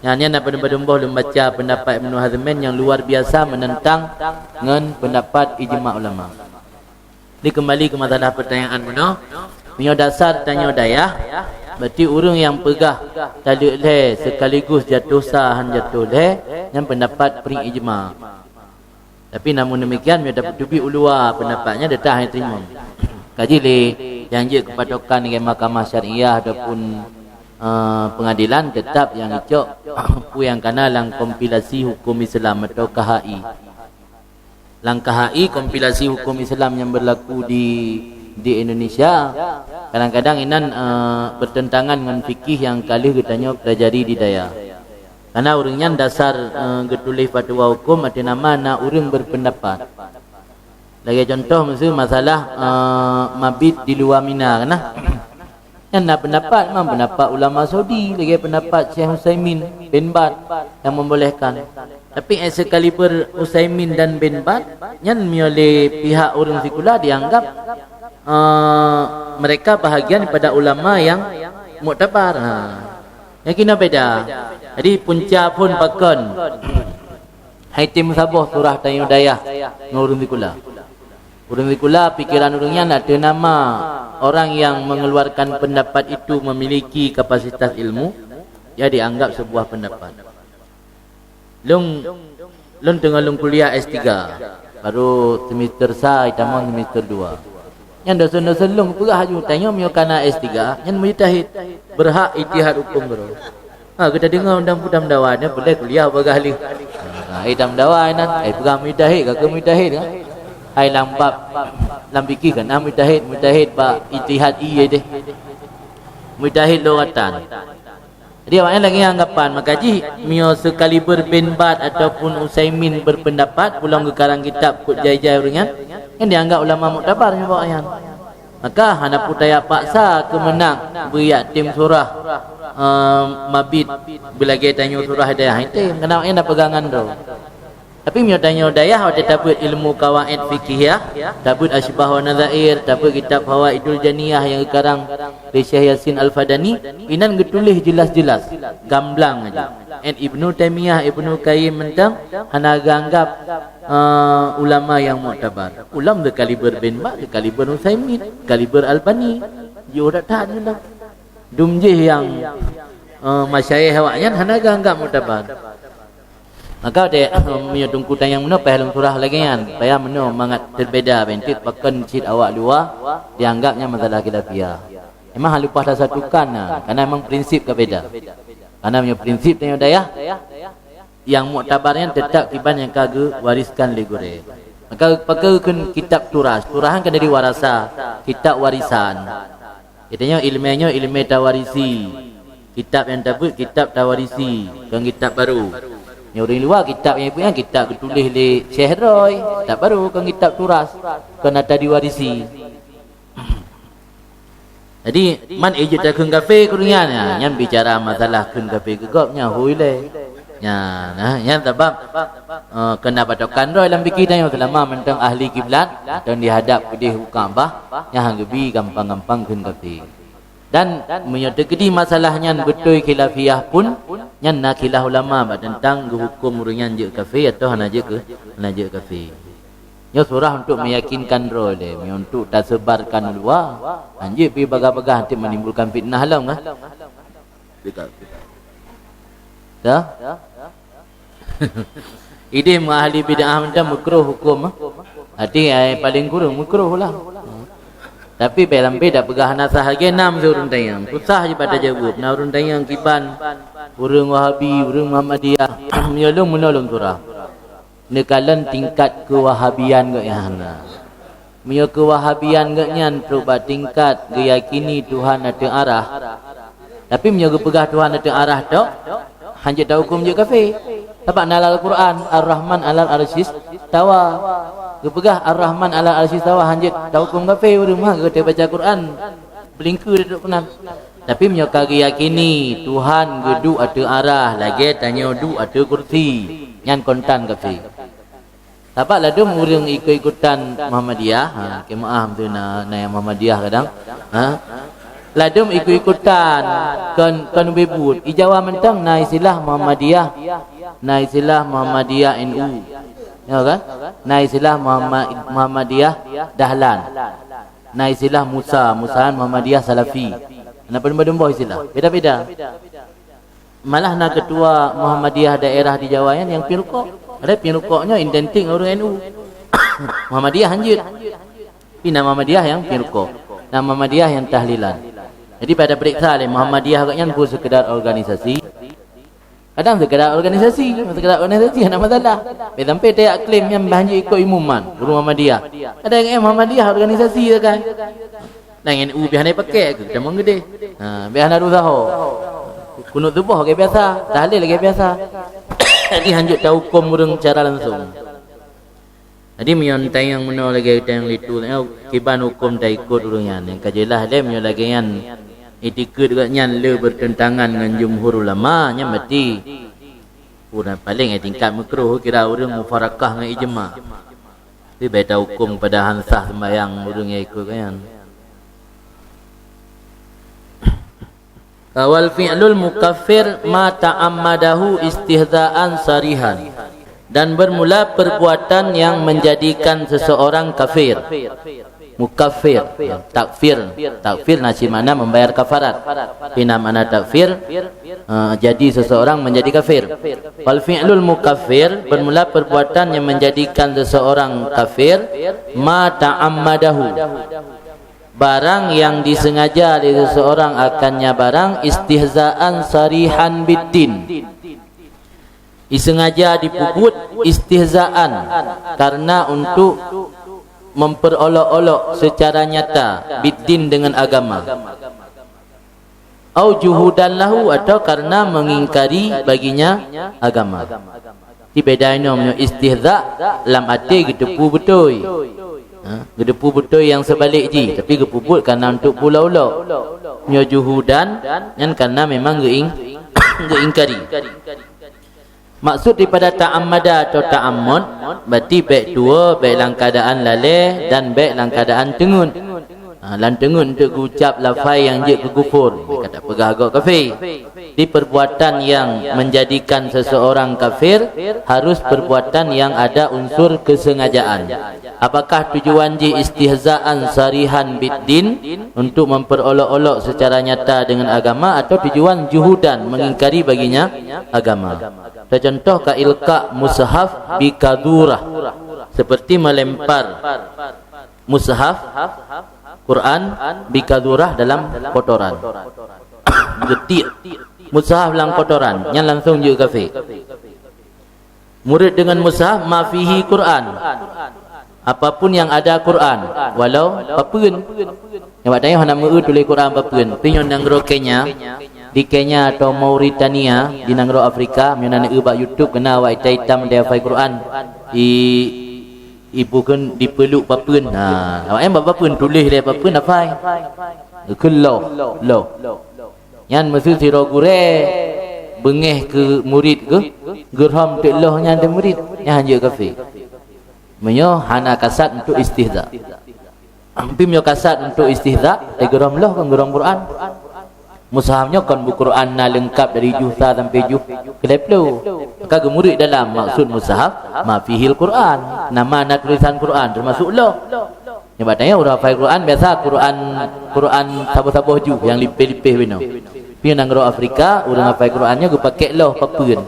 Nyan, nyan na padum-padum boh lôn baca pendapat Ibnu Hazmin nyang luar biasa menentang ngon pendapat ijma ulama. Jadi kembali ke masalah pertanyaan bunoe, meunyoe dasar tanyoe dayah, berarti ureuëng nyang peugah taleuek lhée sekaligus jatoh sa han jatoh lhée, nyan pendapat pri ijma. Tapi namun demikian, meunyoe tapeutubi uluwa pendapat nyan, teutab hana teurimong. Kaji lé nyang jeuet keu patokan lagée mahkamah syariah ataupun, eh, pengadilan, teutab nyang icok peue nyang kana lam kompilasi hukum Islam atau K H I. Lam K H I, kompilasi hukum Islam yang berlaku di, di Indonesia, kadang-kadang inan, eh, bertentangan ngon fikih nyang ka lheueh geutanyoe pelajari di dayah. Karena ureuëng nyan dasar, eh, geutuléh fatwa hukum ateueh nama na ureuëng berpendapat. Lagée contoh, miseu masalah, eh, mabit di luwa Mina, kan nah? Nyan na pendapat, memang pendapat ulama Saudi, lagée pendapat Syekh Utsaimin bin Baz yang membolehkan. Tapi Ekskaliber Utsaimin dan bin Baz, nyan meunyoe lé pihak ureuëng sikula dianggap, eh, mereka bahagian pada ulama yang muktabar. Ha. Nyang keunoe beda. Jadi, punca phon pakon hai tem saboh surah tanyoe dayah ngon ureuëng sikula. Ureuëng sikula, pikiran ureuëng nyan ateueh nama orang yang mengeluarkan pendapat itu memiliki kapasitas ilmu, dia dianggap sebuah pendapat. Lôn, lôn teungoh lôn kuliah S tiga, baru semester sa, itamong semester dua. Nyan dosen-dosen lôn peugah laju, tanyoe meunyoe kana S tiga, nyan mujtahid. Berhak ijtihad huköm keudroe. Ha, geutanyoe deungoe undang peue tameudawa, nyan peureulèe kuliah bagaih lé. Ha, eh, tameudawa nyan, eh, peugah mujtahid, ka keuh mujtahid, kan? Hai lam bab, lam fikih kan, ah, mujtahid, mujtahid bak ijtihad ié deh. Mujtahid lughatan. Jadi, awaknyan lagèe nyan anggapan, maka jih meunyoe sekaliber Bin Baz ataupun Utsaimin berpendapat, pulang geukarang kitab keu jai-jai ureueng nyan, nyan dianggap ulama muktabar nyoe awaknyan. Maka hana peue tajak paksa keu meunan beuyak tem surah, eh, mabit beulagèe tanyoe surah hidayah. Hana tem, keureuna awaknyan na pegangan droe. Tapi meunyoe tanyoe dayah watèe tabeuet ilmu qawaid fikihiyah, tabeuet Asybah wa Nadzair, tabeuet kitab Fawaidul Janiyah nyang geukarang lé Syekh Yasin Al-Fadani, inan geutuléh jelas-jelas, gamblang aja. Nyan Ibnu Taimiyah, Ibnu Qayyim mantong hana geuanggap, eh, ulama nyang muktabar. Ulama sekaliber Bin Baz, sekaliber Utsaimin, sekaliber Albani. Jiôh that-that nyan dah. Dum jih nyang, eh, masyayikh awaknyan hana geuanggap muktabar. Maka deh, meunyoe teungku tanyong meunoe, payah lôn surah lagèe nyan, payah meunoe mangat teubeda, bentuk pakon cit awak luwa dianggap nyan masalah khilafiyah. Memang hana leupah tasatukan na, karena memang prinsip ka beda. Karena meunyoe prinsip tanyoe dayah, nyang muktabar nyan teutap kiban nyang ka geuwariskan lé gurèe. Maka pakon kheun kitab turas, turas kan dari warasa, kitab warisan. Geutanyoe ileumèe nyoe ileumèe tawarisi. Kitab nyang tabeuet kitab tawarisi, kon kitab barô. Nyoe ureueng luwa kitab nyang ipeuet nyan kitab geutuléh lé syekh droe, kitab barô, kon kitab turas, kon ata diwarisi. Jadi, man ijeuet takheun kafé keu ureueng nyan, nyan bicara masalah kheun kafé keu gob nyan hôi lé. Nyan, nah, nyan sabab, eh, keuneuk patokan droe lam fikih tanyoe, seulama mantong ahli kiblat, mantong dihadap keudéh u Ka'bah, nyan han geubi gampang-gampang kheun kafé. Dan meunyoe teukeudi masalah nyan beutôi khilafiyah pun, nyan na khilaf ulama bak teuntang geuhuköm ureueng nyan jeuet kafé atawa hana jeuet keu-, hana jeuet kafé. Nyoe surah untuk meyakinkan droe lé, meunyoe untuk taseubarkan u luwa, hanjeuet pi bagah-bagah, nanti menimbulkan fitnah lom, kan? Dah? Idéh meuahli bid'ah mantong meukruh huköm, ah. Arti, ai, paléng kureueng meukruh lah. Tapi bèk sampai tapeugah hana sah lagèe nam si ureueng tanyong. Susah jiba tajaweueb. Na ureueng tanyong kiban ureueng Wahabi, ureueng Muhammadiyah. Meunyoe lôn meunoe lôn surah. Neukalon tingkat keuwahabian geuh nyan hana. Meunyoe keuwahabian geuh nyan trok bak tingkat geuyakini Tuhan ateueh arah, tapi meunyoe geupeugah Tuhan ateueh arah tok, hanjeuet tahuköm jeuet kafé. Sabab na lam Al-Quran, "Ar-Rahman alal arsyis tawa." Geupeugah, "Ar-Rahman alal arsyis tawa," hanjeuet tahuköm kafé, ureueng mah geuteubaca Quran, beulingkeue duek keunan. Tapi meunyoe ka geuyakini Tuhan geuduek ateueh arah lagèe tanyoe duek ateueh kursi, nyan kontan kafé. Sabab ladôm ureueng ikut-ikutan Muhammadiyah, ha, keu meu'ah tu na, na nyang Muhammadiyah kadang, ha. Ladôm ikut-ikutan kon, kon ubé buet. I Jawa mantong na istilah Muhammadiyah, na istilah Muhammadiyah N U. Ya kan? Na istilah Muhammad, Muhammadiyah Dahlan. Na istilah Musa, Musahan Muhammadiyah Salafi. Na padum-padum boh istilah. Beda-beda. Malah na keutua Muhammadiyah daerah di Jawa nyan nyang pieng rukok. Padahai pieng rukok nyoe identik ngon ureueng N U. Muhammadiyah hanjeuet. Tapi na Muhammadiyah nyang pieng rukok. Na Muhammadiyah nyang tahlilan. Jadi pada periksa lé Muhammadiyah gobnyan bukan sekedar organisasi. Kadang sekedar organisasi, sekedar organisasi hana masalah. Tapi sampai tajak klaim nyan bah hanjeuet ikot imeum man, ureueng Muhammadiyah. Kadang eh Muhammadiyah organisasi sagai. Nang N U biasa hana pakai ke, kita menggede. Ha, biasa hana usaha. Kunut subuh lagèe biasa, tahlil lagèe biasa. Jadi hanjeuet tahuköm ureueng secara langsung. Jadi meunyoe tanyong meunoe lagèe tanyong litu, kiban huköm taikot ureueng nyan. Nyang ka jeulaih lé meunyoe lagèe nyan, itikeuet gobnyan le bertentangan ngon jumhur ulama, nyan berarti ureueng paléng eh tingkat meukruh kira ureueng mufarakah ngon ijma. Tapi bèk tahuköm pada han sah sembahyang ureueng nyang ikot nyan. Wal fi'lul mukaffir ma ta'ammadahu istihza'an sarihan. Dan bermula perbuatan yang menjadikan seseorang kafir. Mukaffir, takfir. Takfir na cit makna membayar kafarat. Tapi na makna takfir, eh, jadi seseorang menjadi kafir. Wal fi'lul mukaffir, bermula perbuatan yang menjadikan seseorang kafir, ma ta'ammadahu. Barang yang disengaja lé seseorang akannya barang istihzaan sarihan biddin. Disengaja dipeubuet istihzaan karena untuk memperolok-olok secara nyata biddin dengan agama. Au juhudan lahu, atau karena mengingkari baginya agama. Di beda inoe meunyoe istihza lam até geuteupeue beutôi. Ha, geuteupeue beutôi nyang seubalik jih, tapi geupeubuet karena untuk pula ulok. Meunyoe juhudan, nyan karena memang geuing-, geuingkari. Maksud daripada ta'ammada atau ta'ammud, berarti bèk tuwoe, bèk lam keadaan lalée, dan bèk lam keadaan teungeut. Ha, lam teungeut untuk geucap lafai nyang jeuet keu kufur, ka tapeugah gob kafé. Di perbuatan yang menjadikan seseorang kafir, harus perbuatan yang ada unsur kesengajaan. Apakah tujuan jih istihzaan sarihan biddin, untuk memperolok-olok secara nyata dengan agama, atau tujuan juhudan, mengingkari baginya agama? Teucontoh ka ilka mushaf bi kadurah, seperti melempar mushaf Quran bi kadurah dalam kotoran. Geutiek mushaf lam kotoran, nyan langsung jeuet kafé. Murit dengan mushaf ma fihi Quran. Apapun yang ada Quran, walau papeuen. Nyang bak tanyoe hana meu tuléh Quran papeuen. Tapi nyoe nanggroe Kenya, di Kenya atau Mauritania, di nanggroe Afrika, meunyoe na neueu bak YouTube, keunan awak itam-itam deuh hafai Quran. I, ibukeun dipeuluk papeuen. Ha, awak nyan bak papeuen, tuléh lé papeuen hafai. Keu loh, loh. Nyan meuseu sidroe gurée beungéh keu murit geuh, geurhom teuk loh nyan di murit, nyan hanjeuet kafé. Meunyoe hana kasat untuk istihza. Tapi meunyoe kasat untuk istihza, eh, geurhom loh kon geurhom Quran. Mushaf nyoe kon buku Quran na leungkab dari juh sa sampai juh keulhée ploh. Maka geumurit dalam maksud mushaf ma fihil Quran. Nama na tulisan Quran, teumasuk loh. Nyoe bak tanyoe ureuëng hafai Quran, biasa Quran, Quran saboh-saboh juh nyang lipéh-lipéh binoe. Tapi nanggroe Afrika, ureuëng hafai Quran nyoe geupakék loh papeuen.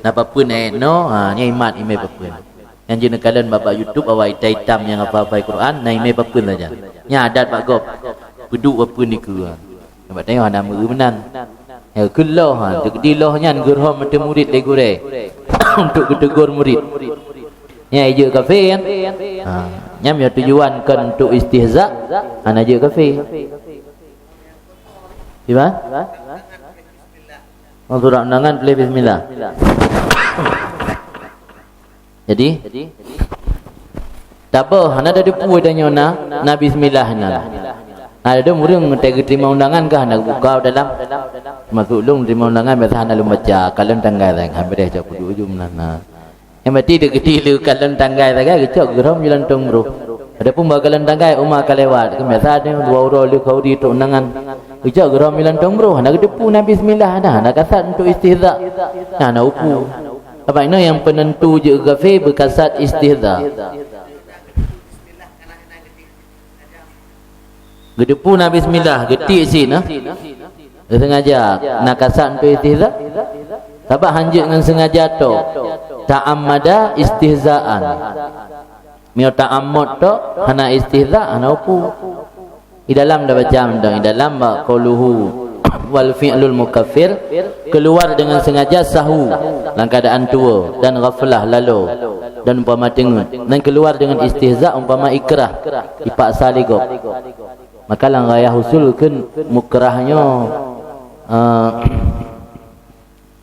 Na papeuen ayat noe, ha, nyan imat imé papeuen. Nyang jeuet neukalon bak, bak YouTube awak itam-itam nyang hafai-hafai Quran, na imé papeuen saja. Nyan adat bak gob. Peuduek papeuen dikeue. Nyoe bak tanyoe hana meu meunan. Ya, keu loh, ha, teuk di loh nyan geurhom ateueh murit lé gurée. Untuk geuteugor murit. Nyan jeuet kafé kan? Ha, nyan meunyoe tujuan kon untuk istihza, hana jeuet kafé. Di ba? Oh, surat undangan tuléh bismillah. Jadi, taboh, hana tateupeue tanyoe na, na bismillah na. Na ladôm ureuëng teuka geuteurimong undangan ka hana geubuka dalam. Masuk lôn teurimong undangan biasa hana lôn baca, kalon tanggai, han beudeh cok kudu ujong nan. Nyang berarti deukeudi lé kalon tanggai sagai geucok geurhom jilantong broh. Adapun bak kalon tanggai uma ka lewat, kan biasa ada dua uroe lé khauri trok undangan. Geucok geurhom jilantong broh, hana geuteupeue na bismillah, hana, hana kasat untuk istihza. Nah, hana upu. Sabab inoe nyang peunentu jeuet kafé beukasat istihza. Geuteupeue na bismillah, geutiek cit na. Sengaja na kasat untuk istihza. Sabab hanjeuet ngon sengaja tok. Ta'ammada istihzaan. Meunyoe ta'ammud tok, hana istihza, hana upu. Di dalam dah baca mantong, di dalam bak qauluhu wal fi'lul mukaffir, keluar dengan sengaja sahu dalam keadaan tuwo dan ghaflah lalo dan umpama teungeut, dan keluar dengan istihza umpama ikrah, dipaksa lé gob. Maka lam ghayah usul kheun mukrah nyoe, eh,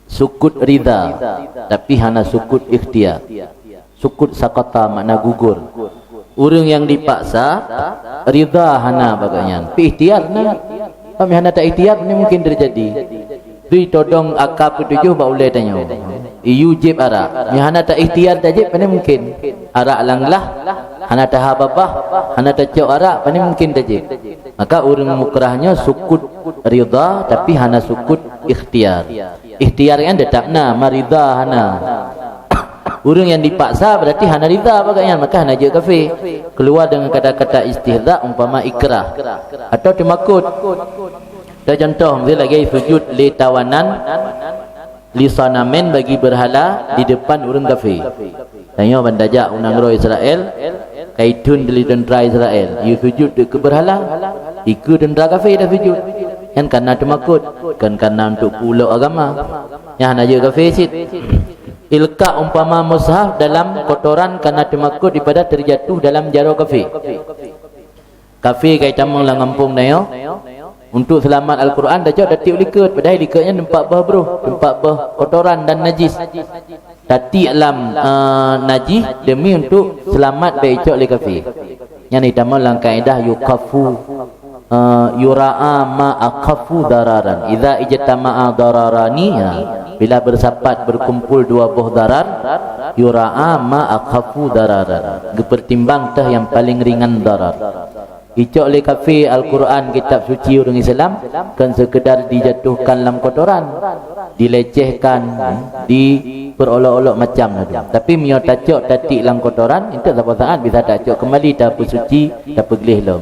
sukut ridha, tapi hana sukut ikhtiar. Sukut sakata makna gugur. Ureuëng nyang dipaksa, ridha hana bak gobnyan. Tapi ikhtiar na. Tapi hana ta ikhtiar, ni mungkin terjadi. Tui todong aka peutujoh bak ulée tanyoe. Iyu jieb arak. Nyang hana ta ikhtiar tajéb, pane mungkin. Arak lam glah, hana taha babah, hana tacok arak, pane mungkin tajéb. Maka ureuëng mukrah nyoe sukut ridha, tapi hana sukut ikhtiar. Ikhtiar kan tetap na, ma ridha hana. Ureuëng nyang dipaksa berarti hana ridha bak gobnyan, maka hana jeuet kafé. Keluar dengan kata-kata istihza umpama ikrah. Atau teumakot. Contoh, misal lagée sujud lé tawanan li sanamin bagi berhala di depan ureuëng kafé. Tanyoe ban tajak u nanggroe Israel, Taithon dari teuntara Israel, yue sujut dikeue beurhala, dikeue teuntara kafé tasujut. Nyan kana teumakot, kon kana untuk peulok agama. Nyan hana jeuet kafé cit. Ilka' umpama mushaf dalam kotoran kana teumakot daripada teujatuh dalam jaroe kafé. Kafé ka jitamong lam gampông tanyoe, untuk seulamat Al-Quran tacok tatiek likot, padahai likot nyan teumpat boh broh, teumpat boh kotoran dan najis. Tatiek lam, eh, najis demi untuk seulamat bèk icok lé kafé. Nyan jitamong lam kaedah yukhaffu, eh, yura'a ma akhaffu dararan. Idza ijtama'a dararani, ha, bila bersapat, berkumpul dua boh darar, yura'a ma akhaffu dararan. Geupeurtimbang teuh nyang paleng ringan darar. Icok lé kafé Al-Quran, kitab suci ureueng Islam, kon seukeudar dijatuhkan lam kotoran, dilecehkan, dipeuolok-olok macam laju. Tapi meunyoe tacok tatiek lam kotoran, enteuk saboh saat bisa tacok keumbali, tapeusuci, tapeugleh lom.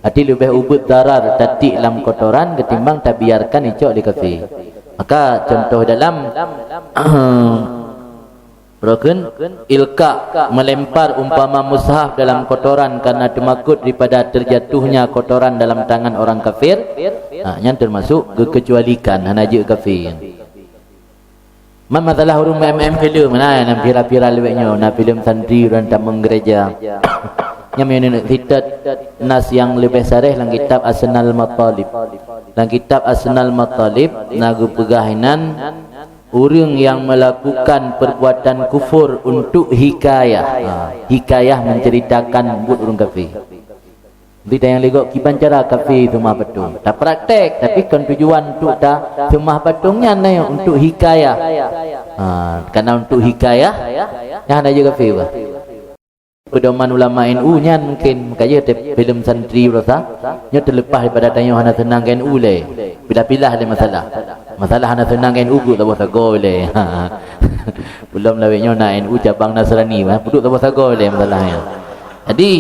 Até leubeh ubeuet darar tatiek lam kotoran ketimbang tabiarkan icok lé kafé. Maka contoh dalam Broken, ilka, melempar umpama mushaf dalam kotoran karena teumakot daripada terjatuhnya kotoran dalam tangan orang kafir. Ha, nyan termasuk geukeucualikan, hana jeuet kafé. Man masalah ureueng maén-maén filem, na nyang viral-viral lawét nyoe, na filem santri ureueng tamong gereja. Nyan meunyoe neuneuk sitat nas nyang leubeh sareh lam kitab Asnal Matalib. Lam kitab Asnal Matalib na geupeugah inan, ureueng nyang melakukan perbuatan kufur untuk hikayah. Ha, hikayah menceritakan buet ureueng kafé. Berita nyang ligok kiban cara kafé seumah patong. Tapraktek, tapi kon tujuan untuk ta seumah patong nyan, na untuk hikayah. Ha, karena untuk hikayah, nyan hana jeuet kafé bah. Pedoman ulama N U nyan mungkin, maka jeuet teu filem santri baroesa. Nyoe teuleupah daripada tanyoe hana seunang keu N U lé. Pilah-pilah lé masalah. Masalah hana seunang keu N U, buet saboh sagoe lé. Belom lawét nyoe na N U cabang Nasrani, bah, buet saboh sagoe lé masalah nyan. Jadi,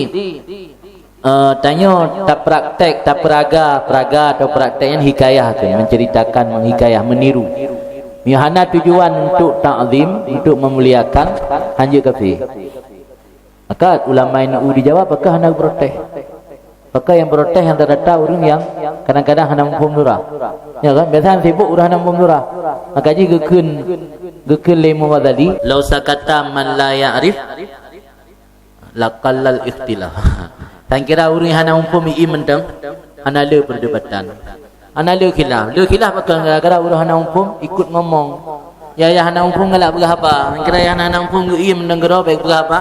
eh, tanyoe tapraktek, tapeuraga, peuraga atau praktek nyan hikayah tu, menceritakan, menghikayah, meniru. Nyoe hana tujuan untuk takzim, untuk memuliakan, hana jeuet kafé. Maka ulama N U di Jawa pakon hana protes. Pakon nyang protes nyang rata-rata ureueng nyang kadang-kadang hana muphom surah. Ya kan? Biasa sibuk ureueng hana muphom surah. Maka jih geukheun, geukheun lé Imam Ghazali, "Lau sakata man la ya'rif, laqallal ikhtilaf." Tan kira ureueng nyang hana muphom i mantong, hana le perdebatan. Hana le khilaf. Le khilaf pakon? Gara-gara ureueng hana muphom ikot ngomong. Ya, ya hana muphom galak peugah haba. Kira ya hana, hana muphom geuiem dan geuro bèk peugah haba.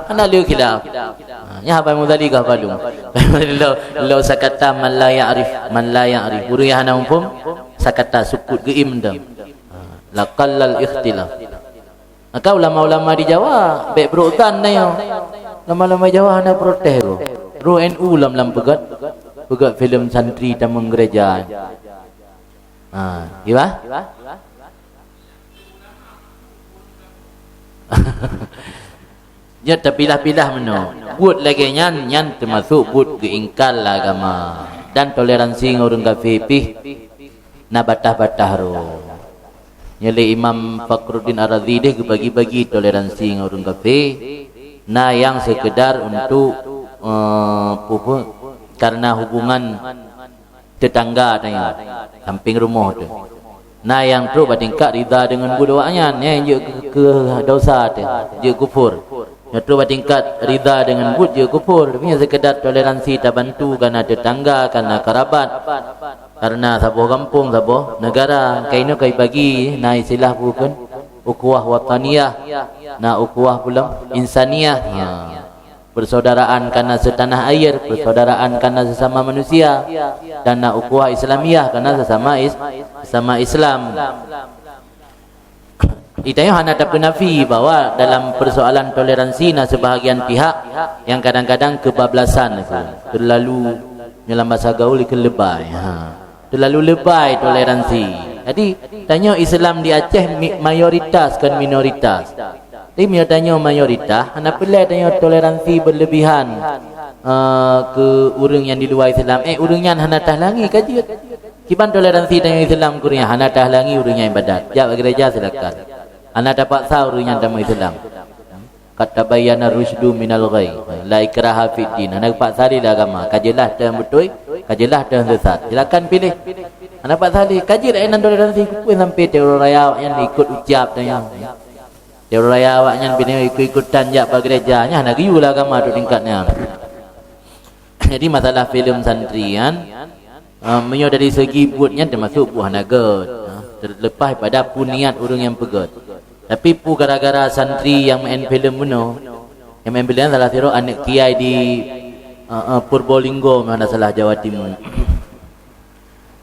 Hana le khilaf. Ha, nyan haba Muzali ka haba lôn. Lo, lo sakata man la ya'rif, man la ya'rif. Ureueng nyang hana muphom, sakata sukut geuiem dan. Ha, laqallal ikhtilaf. Maka ulama-ulama di Jawa bèk brok tan na nyoe. Ulama-ulama Jawa hana protes ko. Roh N U lam-lam peugöt, peugöt filem santri tamong gereja. Ha, iya bah? Nyoe tapilah-pilah meunoe. Buet lagèe nyan, nyan teumasok buet geuingkar lé agama dan toleransi ngon ureueng kafé pih. Na batah-batah rôh. Nyoe lé Imam Fakhruddin Ar-Razi deh geubagi-bagi toleransi ngon ureueng kafé, na nyang seukeudar untuk, eh, peue-peue, karena hubungan teutangga tanyoe, sampéng rumoh teuh. Na nyang trok bak tingkat rida deungon buet awaknyan, nyan jeuet keu, keu dosa teuh, jeuet kufur. Nyoe trok bak tingkat rida deungon buet jeuet kufur, tapi nyan seukeudar toleransi, tabantu kana teutangga, kana karabat. Karena saboh gampông, saboh neugara. Kainoe kai bagi, na istilah bukon ukhuwah wataniyah, na ukhuwah pulang insaniyah. Ha. Persaudaraan karena setanah air, persaudaraan karena sesama manusia, dan na ukhuwah Islamiyah karena sesama is-, sesama Islam. Di tanyoe hana tapeunafi bahwa dalam persoalan toleransi na sebahagian pihak yang kadang-kadang kebablasan, terlalu, dalam bahasa gaul, ikeu lebai. Ha. Terlalu lebai toleransi. Jadi, tanyoe Islam di Aceh mi-, mayoritas, kon minoritas. Tapi meunyoe tanyoe mayoritas, hana peureulèe tanyoe toleransi berlebihan, eh, keu ureueng nyang di luwa Islam. Eh, ureueng nyan hana tahalangi, ka jeuet. Kiban toleransi tanyoe Islam keu ureueng nyan, hana tahalangi ureueng nyan ibadat. Jak bak gereja, silakan. Hana tapaksa ureueng nyan tamong Islam. Qad tabayyana rusydu minal ghai. La ikraha fid din. Hana geupaksa lé lam agama. Ka jeulaih teuh beutôi, ka jeulaih teuh sesat. Silakan piléh. Hana paksa lé. Ka jeuet inan toleransi, keupeue sampai teori raya awaknyan ikot ucab tanyoe. Teori raya awaknyan binoe ikot-ikotan jak bak gereja, nyan hana geuyue lam agama tu tingkat nyan. Jadi masalah filem santri nyan, eh, meunyoe dari segi buet nyan teumasuk buet hana gét, eh, terlepas pada peue niat ureuëng nyang peugét. Tapi peue gara-gara santri nyang meu'en filem bunoe? Nyang meu'en filem salah sidroe aneuëk kiai di, eh, eh, Purbolinggo, hana salah, Jawa Timur.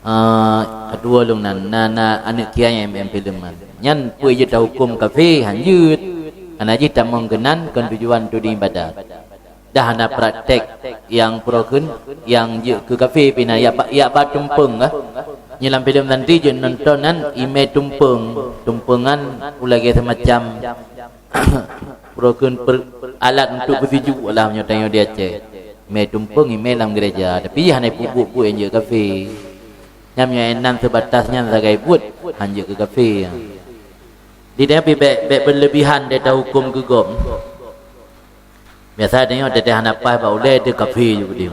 Eh, keudua lôn nan, na, na aneuëk kiai nyang meu'en filem nyan. Nyan peue jeuet tahuköm kafé? Hanjeuet. Hana jih tamong keunan kon tujuan tu di ibadat. Dah na praktek nyang pro kheun, nyang jeuet keu kafé pih na, yak ba, yak ba tumpeng kah. Nyoe lam filem santri jeuet nonton nan imé tumpeng. Tumpeng nyan ulagée semacam pro kheun per, alat untuk peusijuek lah meunyoe tanyoe di Aceh. Imé tumpeng, imé lam gereja, tapi hana peubuet-buet nyang jeuet kafé. Nyan meunyoe nan seubatas nyan sagai buet, hanjeuet keu kafé. Di tanyoe pih bék, bék berlebihan deh tahuköm keu gob. Biasa tanyoe teuh hana paih bak ulée teuh kafé ju keudeh.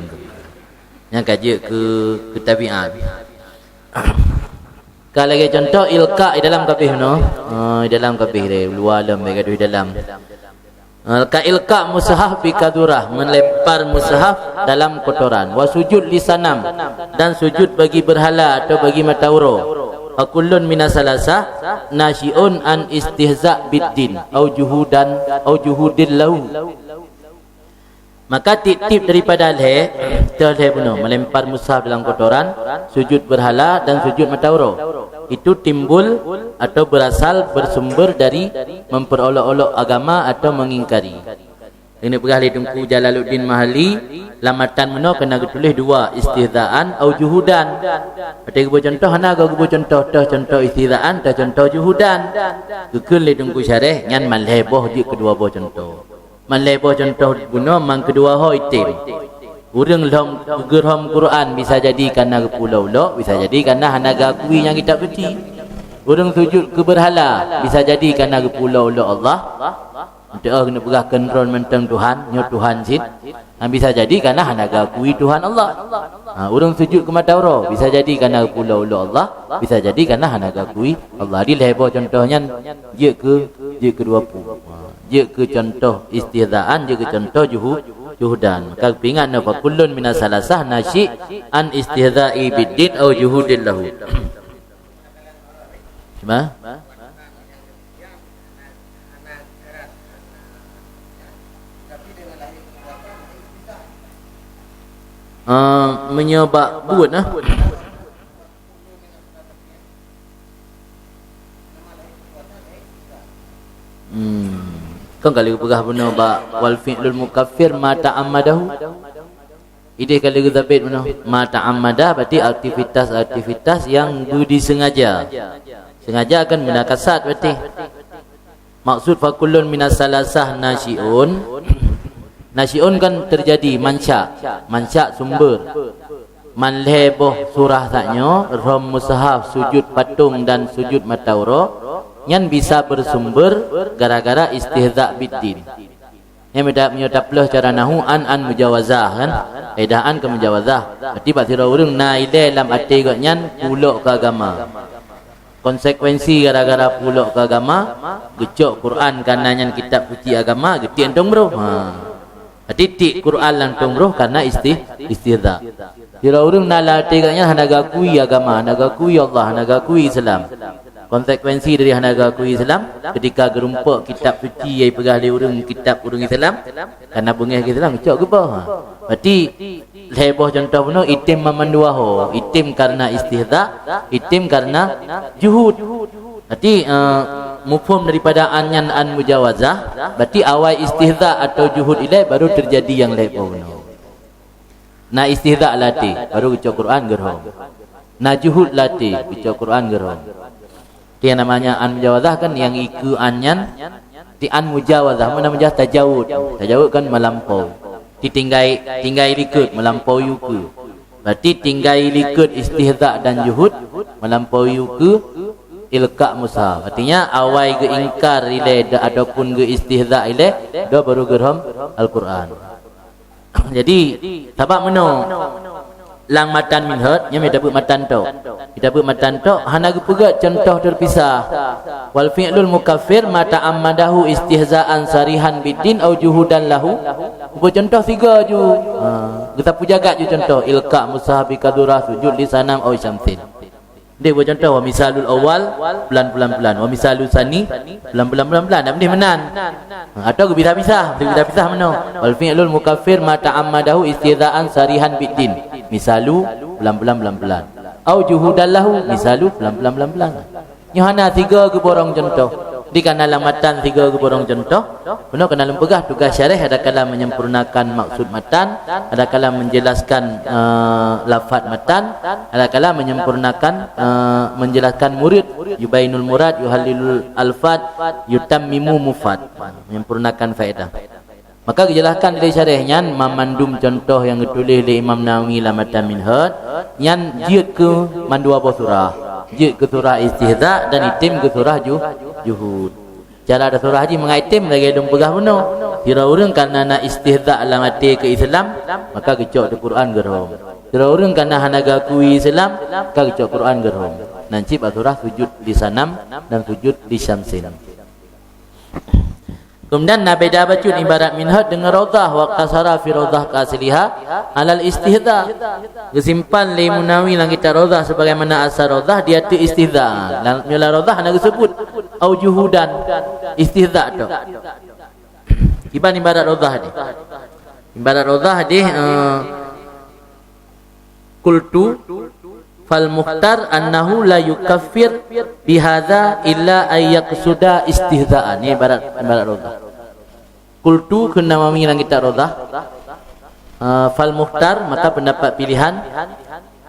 Nyang ka jeuet keu, keu tabiat. Ka lagée contoh ilqa di dalam kabéh nyoe. Oh, di dalam kabéh lé, luwa lom bak gadoh di dalam. Eh, ka ilqa mushaf bi kadurah, melempar mushaf dalam kotoran. Wa sujud li sanam, dan sujud bagi berhala atau bagi mata uroe. Fa kullun minas salasah nasyi'un an istihza bid din au juhudan au juhudil lahu. Maka tiep-tiep daripada lhée, teuh lhée bunoe, melempar mushaf dalam kotoran, sujud berhala dan sujud mata uroe. Itu timbul atau berasal, bersumber dari memperolok-olok agama atau mengingkari. Ini peugah lé Teungku Jalaluddin Mahalli, lam matan bunoe keunan geutuléh dua, istihzaan au juhudan. Watée geuboh contoh, hana geuboh contoh, teuh contoh istihzaan, teuh contoh juhudan. Geukheun lé Teungku Syareh, nyan malhée boh jeuet keudua boh contoh. Malhée boh contoh bunoe mang keudua ho item. Ureuëng lhom, geurhom Quran bisa jadi kana geupeulok-ulok, bisa jadi kana hana geuakui nyang kitab suci. Ureuëng sujud keu berhala bisa jadi kana geupeulok-ulok Allah. Meuteumé geupeugah keudroe mantong Tuhan, nyoe Tuhan cit. Bisa jadi kana hana geuakui Tuhan Allah. Ha, ureuëng sujud keu mata uroe bisa jadi kana geupeulok-ulok Allah, bisa jadi kana hana geuakui Allah. Jadi lhée boh contoh nyan jeuet keu, jeuet keudua pu. Ha, jeuet keu contoh istihzaan, jeuet keu contoh juhu, juhudan. Maka peuingat nyoe, fa kullun minas salasah nasyi' an istihza'i biddin au juhudin lahu. Cuma? Ah, meunyoe bak buet nah. Hmm. Kan kalau peugah bunoe bak wal fi'lul mukaffir ma ta'ammadahu. Ideh ka lheueh geusabet bunoe. Ma ta'ammada berarti aktivitas-aktivitas yang beudisengaja. Sengaja kan meunan kasat berarti. Maksud fa kullun minas salasah nasyi'un. Nasyi'un kan terjadi, mansya'. Mansya' sumber. Malhée boh surah tanyoe, rhom mushaf, sujud patung dan sujud mata uroe, nyan bisa bersumber gara-gara istihza biddin. Nyan beda meunyoe taplôh cara nahu an, an mujawazah kan. Kaedah an keu mujawazah. Berarti bak sidroe ureuëng na ilée lam até gobnyan peulok keu agama. Konsekuensi gara-gara peulok keu agama, geucok Quran kana nyan kitab suci agama, geutiek lam tueng broh. Ha. Berarti tiek Quran lam tueng broh kana istih, istihza. Sidroe ureuëng na lam até gobnyan hana geuakui agama, hana geuakui Allah, hana geuakui Islam. Konsekuensi dari hana geuakui Islam, ketika geurumpok kitab suci nyang peugah lé ureuëng kitab ureuëng Islam, kana beungéh Islam, cok geuboh. Ha. Berarti lhée boh contoh bunoe item mamandua ho, item karena istihza, item karena juhud. Berarti, eh, mufhum daripada an nyan an mujawazah, berarti awai istihza atau juhud ilée baru terjadi nyang lhée boh bunoe. Na istihza lam até, baru geucok Quran geurhom. Na juhud lam até, geucok Quran geurhom. Itu yang namanya an mujawazah kan, yang ikeue an nyan, di an mujawazah, mana mujawazah tajawud. Tajawud kan melampau. Ditinggai, tinggai likot, melampaui ukeue. Berarti tinggai likot istihza dan juhud, melampaui ukeue, Ilqa' mushaf. Artinya, awai geuingkar ilée da-, ataupun geuistihza ilée, da baru geurhom Al-Qur'an. Jadi, sabab meunoe, lam matan Minhaj, nyan mita beuet matan tok. Mita beuet matan tok, hana geupeugét contoh teupisah. "Wal fi'lul mukaffir ma ta'ammadahu istihza'an sarihan biddin au juhudan lahu." Geupeue contoh siga ju. Ha, geusapu jagat ju contoh, ilqa' mushaf bi kadura, sujud li sanam au syamsin. Deh buat contoh, wa misalul awal, pelan, pelan, pelan. Wa misalul sani, pelan, pelan, pelan, pelan. Tak meunan. Ha, atau geupisah-pisah, geupisah-pisah meunoe. Wal fi'lul mukaffir ma ta'ammadahu istihza'an sarihan biddin. Misalu, pelan, pelan, pelan, pelan. Au juhudan lahu, misalu, pelan, pelan, pelan, pelan. Nyoe hana siga geuborong contoh. Di kana lam matan siga geuborong contoh. Meunoe keunan lôn peugah tugaih syarah, adakala menyempurnakan maksud matan, adakala menjelaskan, eh, lafaz matan, adakala menyempurnakan, eh, menjelaskan murid, yubainul murad, yuhallilul alfad, yutammimu mufad, menyempurnakan faedah. Maka geujelaskan di syarah nyan, mamandum contoh nyang geutuléh lé Imam Nawawi lam matan Minhaj, nyan jeuet keu mandua boh surah. Jeuet keu surah Istihza dan item keu surah Ju-, Juhud. Cara ada surah jih mangat item lagée lôn peugah bunoe. Sira ureuëng kana na istihza lam até keu Islam, maka geucok di Quran geurhom. Sira ureuëng kana hana geuakui Islam, maka geucok Quran geurhom. Nan cit bak surah sujud di sanam dan sujud di syamsin. Kemudian na beda bacut ibarat Minhaj dengan Raudhah, wa qasara fi Raudhah ka asliha alal istihza. Geusimpan lé Imam Nawawi lam kitab Raudhah sebagaimana asal Raudhah di ateueh istihza. Lam, lam Raudhah hana geuseubut au juhudan, istihza tok. Kiban ibarat Raudhah deh. Ibarat Raudhah deh, eh, qultu fal mukhtar annahu la yukaffir bihadza illa ay yaqsuda istihzaan. Ini ibarat, ibarat Raudhah. Qultu, kheun Nawawi lam kitab Raudhah, eh, fal mukhtar, maka pendapat pilihan,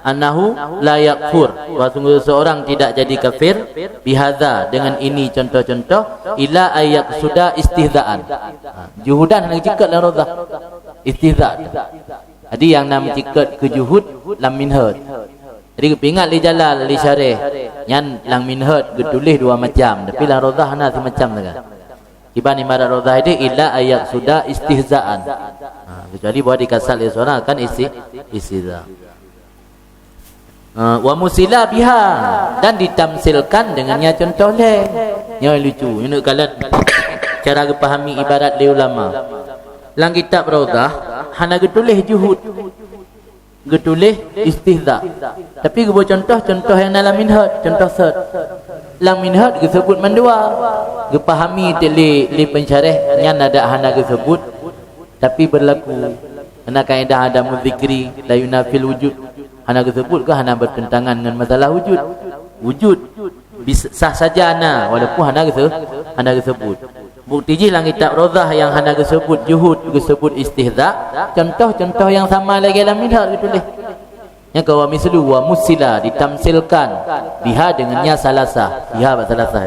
annahu la yakfur, bahwa sungguh seseorang tidak jadi kafir, bihadza, dengan ini contoh-contoh, illa ay yaqsuda istihzaan. Ha, juhudan hana geuceukeut lam Raudhah. Istihza. Jadi nyang na meuceukeut keu juhud lam Minhaj. Jadi geupeuingat lé Jalal, lé syarah, nyan lam Minhaj geutuléh dua macam, tapi lam Raudhah hana simacam sagai. Kiban ibarat Raudhah deh, illa ay yaqsuda istihzaan. Ha, kecuali bahwa dikasar lé seorang akan isti-, istihza. Ha, wa musila biha, dan ditamsilkan dengannya contoh lé. Nyoe lucu, nyoe kalon cara geupahami ibarat lé ulama. Lam kitab Raudhah hana geutuléh juhud. Geutuléh istihza. Tapi geuboh contoh, contoh nyang na lam Minhaj, contoh sot. Lam Minhaj geuseubut mandua. Geupahami teuk lé, lé pensyarah nyan adak hana geuseubut, tapi berlaku. Karena kaidah adamu dzikri la yunafil wujud. Hana geuseubut keu hana bertentangan ngon masalah wujud. Wujud. Bis-, sah saja na, walaupun hana geuse-, hana geuseubut. Bukti jih lam kitab Raudhah nyang hana geuseubut juhud, geuseubut istihza, contoh-contoh nyang sama lagée lam Minhaj geutuléh. Nyang ka wa mislu wa musila ditamsilkan, biha dengannya salasah, biha bak salasah.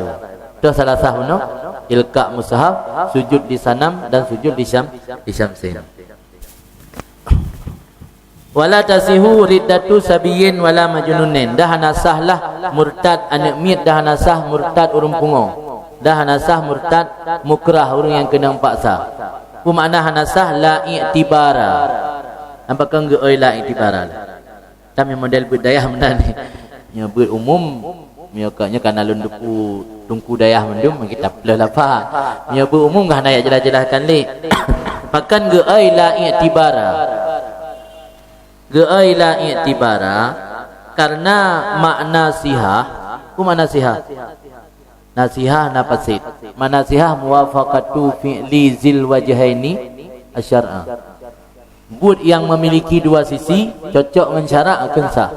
Toh salasah bunoe, ilqa' mushaf, sujud di sanam dan sujud di syam-, di syamsin. Wala tasihu riddatu sabiyyin wala majnunin. Dah hana sah lah murtad aneuëk miet, dah hana sah murtad ureuëng pungo. Dah hana sah murtad mukrah, ureuëng nyang keunong paksa. Peue makna hana sah? La i'tibara. Apakah geuoi la i'tibara? Tapi model beuet dayah meunan. Nyoe beuet umum, nyoe ka, nyoe ka na lôn teupeu teungku dayah mandum, kita peuleueh lapa. Nyoe beuet umum ka hana jak jeulaih-jeulaihkan lé. Pakon geuoi la i'tibara. Geuoi la i'tibara karena makna sihah, peue makna sihah? Nasihah na paséh. Makna sihah muwafaqatu fi'li zil wajhaini asy-syar'a. Buet nyang memiliki dua sisi, cocok ngon syarak, akan sah.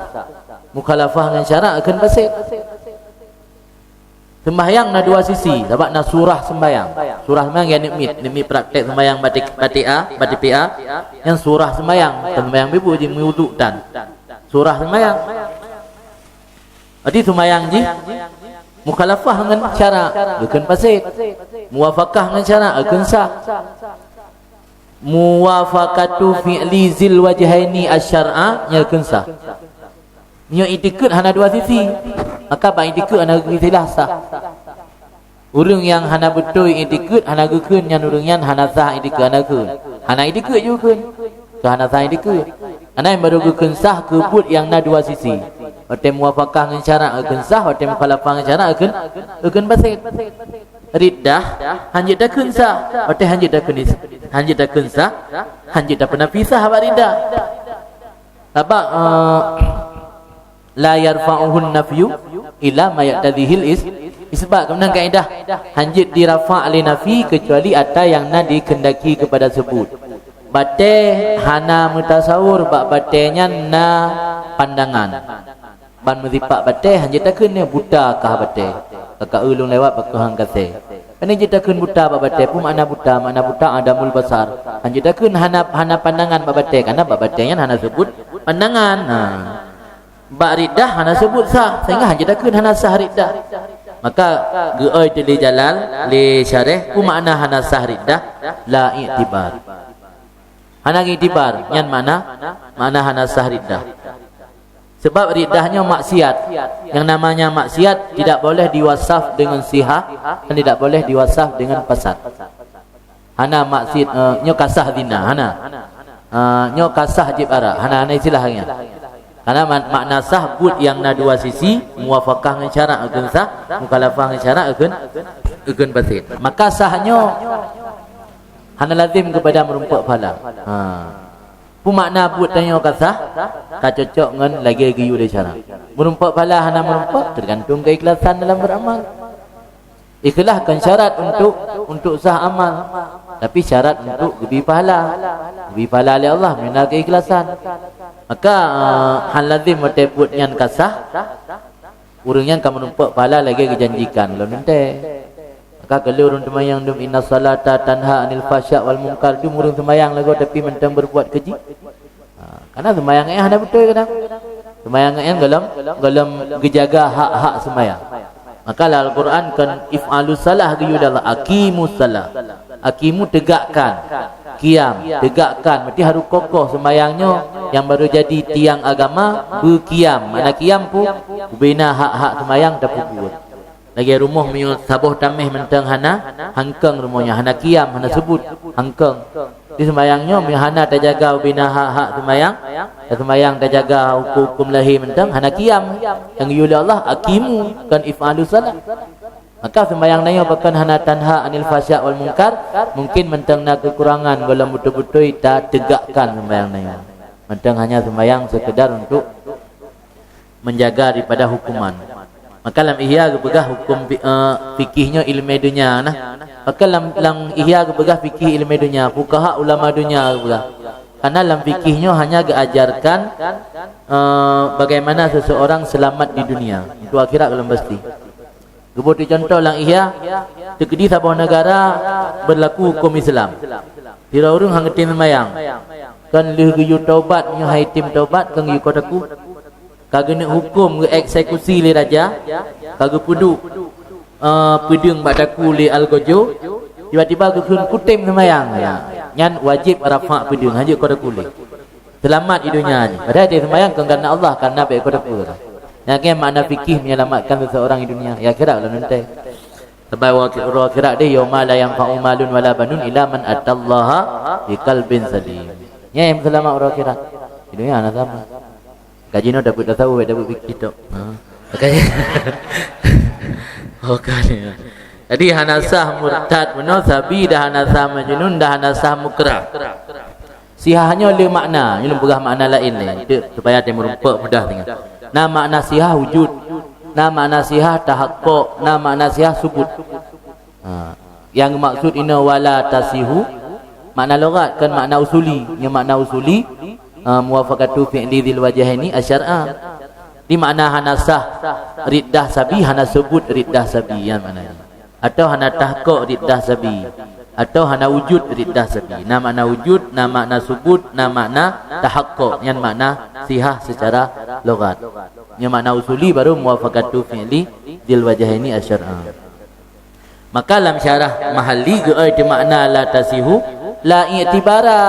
Mukhalafah ngon syarak, akan paséh. Sembahyang na dua sisi, sabab na surah sembahyang. Surah sembahyang ya nikmit, nikmit praktek sembahyang batik, batik A, batik P A, yang surah sembahyang, sembahyang bibu ji mewuduk tan. Surah sembahyang. Jadi sembahyang ji mukhalafah ngon syarak, akan paséh. Muwafaqah ngon syarak, akan sah. Muwafaqatu fi'li zil wajhaini asy-syar'a, nyan kheun sah. Nyoe i'tikad hana dua sisi. Maka bak iktikeut hana geukheun istilah sah. Ureuëng nyang hana beutôi iktikeut hana geukheun nyan ureuëng nyan hana sah iktikeut, hana geukheun. Hana iktikeut jih geukheun. Keu hana sah iktikeut. Hana nyang baru geukheun sah keu buet nyang na dua sisi. Watée muwafaqah ngon syarak geukheun sah, watée mukhalafah ngon syarak geukheun, geukheun fasid. Riddah hanjeuet takheun sah, watée hanjeuet takheun is-, hanjeuet takheun sah, hanjeuet tapeunafi sah bak riddah. Sabab, eh, la yarfa'uhun nafyu illa ma yaqtadihil is-, isbat. Keumudian kaedah, hanjeuet dirafa' lé nafi keucuali atra nyang na dikeundaki keupada subut. Batée hana meutasawur bak batée nyan na pandangan. Ban meusipat batée hanjeuet takheun nyoe buta kah batée. Ka ka ulôn lewat bak keuhang kasée. Kan hanjeuet takheun buta bak batée, peue makna buta? Makna buta adamul basar. Hanjeuet takheun hana, hana pandangan bak batée, karena bak batée nyan hana subut pandangan. Ha. Bak riddah hana subut sah, sehingga hanjeuet takheun hana sah riddah. Maka geuoi teuh lé Jalal, lé syarah, peue makna hana sah riddah? La i'tibar. Hana iktibar, nyan makna, makna hana sah riddah. Sebab riddah nyoe maksiat. Yang namanya maksiat tidak boleh diwasaf dengan sihah dan tidak boleh diwasaf dengan fasad. Hana maksiat, eh, nyoe ka sah zina, hana. Eh, nyoe ka sah jieb arak, hana, hana istilah nyan. Karena ma-, makna sah buet nyang na dua sisi, muwafaqah ngon syarak geukheun sah, mukhalafah ngon syarak geukheun, geukheun fasid. Maka sah nyoe hana lazim keupada meurumpok pahala. Ha. Peue makna buet tanyoe ka sah? Ka cocok ngon lagée geuyue lé syarak. Meurumpok pahala hana meurumpok, teugantung keuikhlasan dalam beuramal. Ikhlas kon syarat untuk, untuk sah amal, tapi syarat untuk geubri pahala. Geubri pahala lé Allah meunyoe na keuikhlasan. Maka, eh, hana lazim watée buet nyan ka sah, ureuëng nyan ka meurumpok pahala lagée geujanjikan lom teuntée. Maka keu lheueh ureuëng seumayang dum, "Inna salata tanha anil fahsya wal munkar," dum ureuëng seumayang lagoe tapi mantong berbuat keji. Ha, karena seumayang nyan hana beutôi kadang. Seumayang nyan gohlom, gohlom geujaga hak-hak seumayang. Maka lam Al-Quran kon if'alus salah geuyue lé Allah, aqimus salah. Aqimu tegakkan. Qiyam, tegakkan. Berarti harus kokoh seumayang nyoe nyang baru jadi tiang agama, beuqiyam. Makna qiyam peue? Ubena hak-hak seumayang tapeubuet. Lagée rumoh meunyoe saboh taméh mantong hana, hangkong rumoh nyan, hana qiyam, hana subut, hangkong. Di seumayang nyoe meunyoe hana tajaga ubena hak-hak seumayang, seumayang tajaga huköm-huköm lahé mantong, hana qiyam. Nyang geuyue lé Allah, aqimu, kon if'alus salah. Maka seumayang tanyoe pakon hana tanha anil fahsya wal munkar, mungkin mantong na keukurangan gohlom beutôi-beutôi tategakkan seumayang tanyoe. Mantong hanya seumayang sekedar untuk menjaga daripada hukuman. Maka lam Ihya geupeugah hukum fi-, eh, fikih nyoe ileumé donya nah. Maka lam, lam Ihya geupeugah fikih ileumé donya, fuqaha ulama donya geupeugah. Karena lam fikih nyoe hanya geuajarkan, eh, bagaimana seseorang selamat di dunia, untuk akhirat gohlom pasti. Geuboh teucontoh lam Ihya, teukeudi saboh negara berlaku hukum Islam. Sidroe ureuëng hana tem seumayang. Kon lheueh geuyue taubat, nyoe hai tem taubat, kon geuyue koh takue. Ka geuneuk huköm, geueksekusi lé raja, ka geupeuduek, eh, peudeueng bak takue lé algojo, tiba-tiba geukheun kutem seumayang. Nyan wajéb rafa' peudeueng, hanjeuet koh takue lé. Seulamat di dunia nyoe. Padahai teuh seumayang kon kareuna Allah, kareuna bék koh takue. Nyan keuh makna fikih menyelamatkan seseorang di dunia. Ya, akhirat lom teuntée. Sabab uroe akhirat deh, "Yauma la yanfa'u malun wala banun illa man atallaha biqalbin salim." Nyan nyang seulamat uroe akhirat. Di dunia hana sama. Ka jinoe dapeuet tasawuf, dapeuet fikih tok. Ha. Makanya. Oh, kan, ya. Jadi hana sah murtad bunoe, sabi dah hana sah majnun, dah hana sah mukrah. Sihah nyoe le makna, nyoe peugah makna laén lé, untuk supaya teumeureumpok mudah teuingat. Na makna sihah wujud, na makna sihah tahaqquk, na makna sihah subut. Ha, nyang geumaksud inoe wala tasihu, makna lughat, kon makna usuli. Nyoe makna usuli, ha, muwafaqatu fi'li dzil wajhaini asyar'a. Di makna hana sah riddah sabi, hana subut riddah sabi, nyan makna nyan. Atau hana tahaqquk riddah sabi, atau hana wujud riddah sabi. Na makna wujud, na makna subut, na makna tahaqquk. Nyan makna sihah secara lughat. Nyoe makna usuli baru muwafaqatu fi'li dzil wajhaini asyar'a. Maka lam syarah Mahalli geuoi teumakna la tasihu, la i'tibara.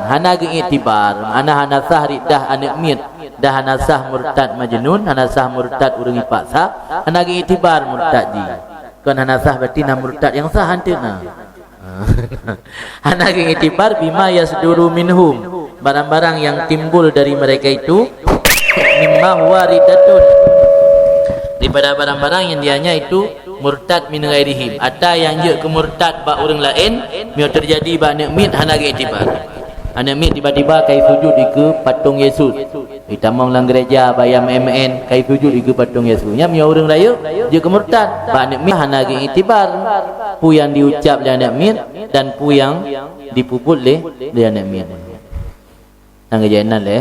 Hana geuiktibar, makna hana sah riddah aneuk miet. Dah hana sah murtad majnun, hana sah murtad ureuëng ipaksa, hana geuiktibar murtad jih. Kon hana sah berarti na murtad nyang sah, hanteuk na. Hana geuiktibar bima yasduru minhum, barang-barang yang timbul dari mereka itu, mimma huwa riddatun, daripada barang-barang yang dianya itu murtad min ghairihim, ata yang jeuet keu murtad bak ureuëng laén, meunyoe teujadi bak aneuk miet hana geuiktibar. Aneuk miet tiba-tiba kai sujud dikeue patong Yesus. Itamong lam gereja bayam M N kai sujud dikeue patong Yesus. Nyan meunyoe ureuëng rayeuk jeuet keu murtad, bak aneuk miet hana geuiktibar peue nyang diucap lé aneuk miet dan peue nyang dipeubuet lé, lé aneuk miet. Nyang geujak inan lé.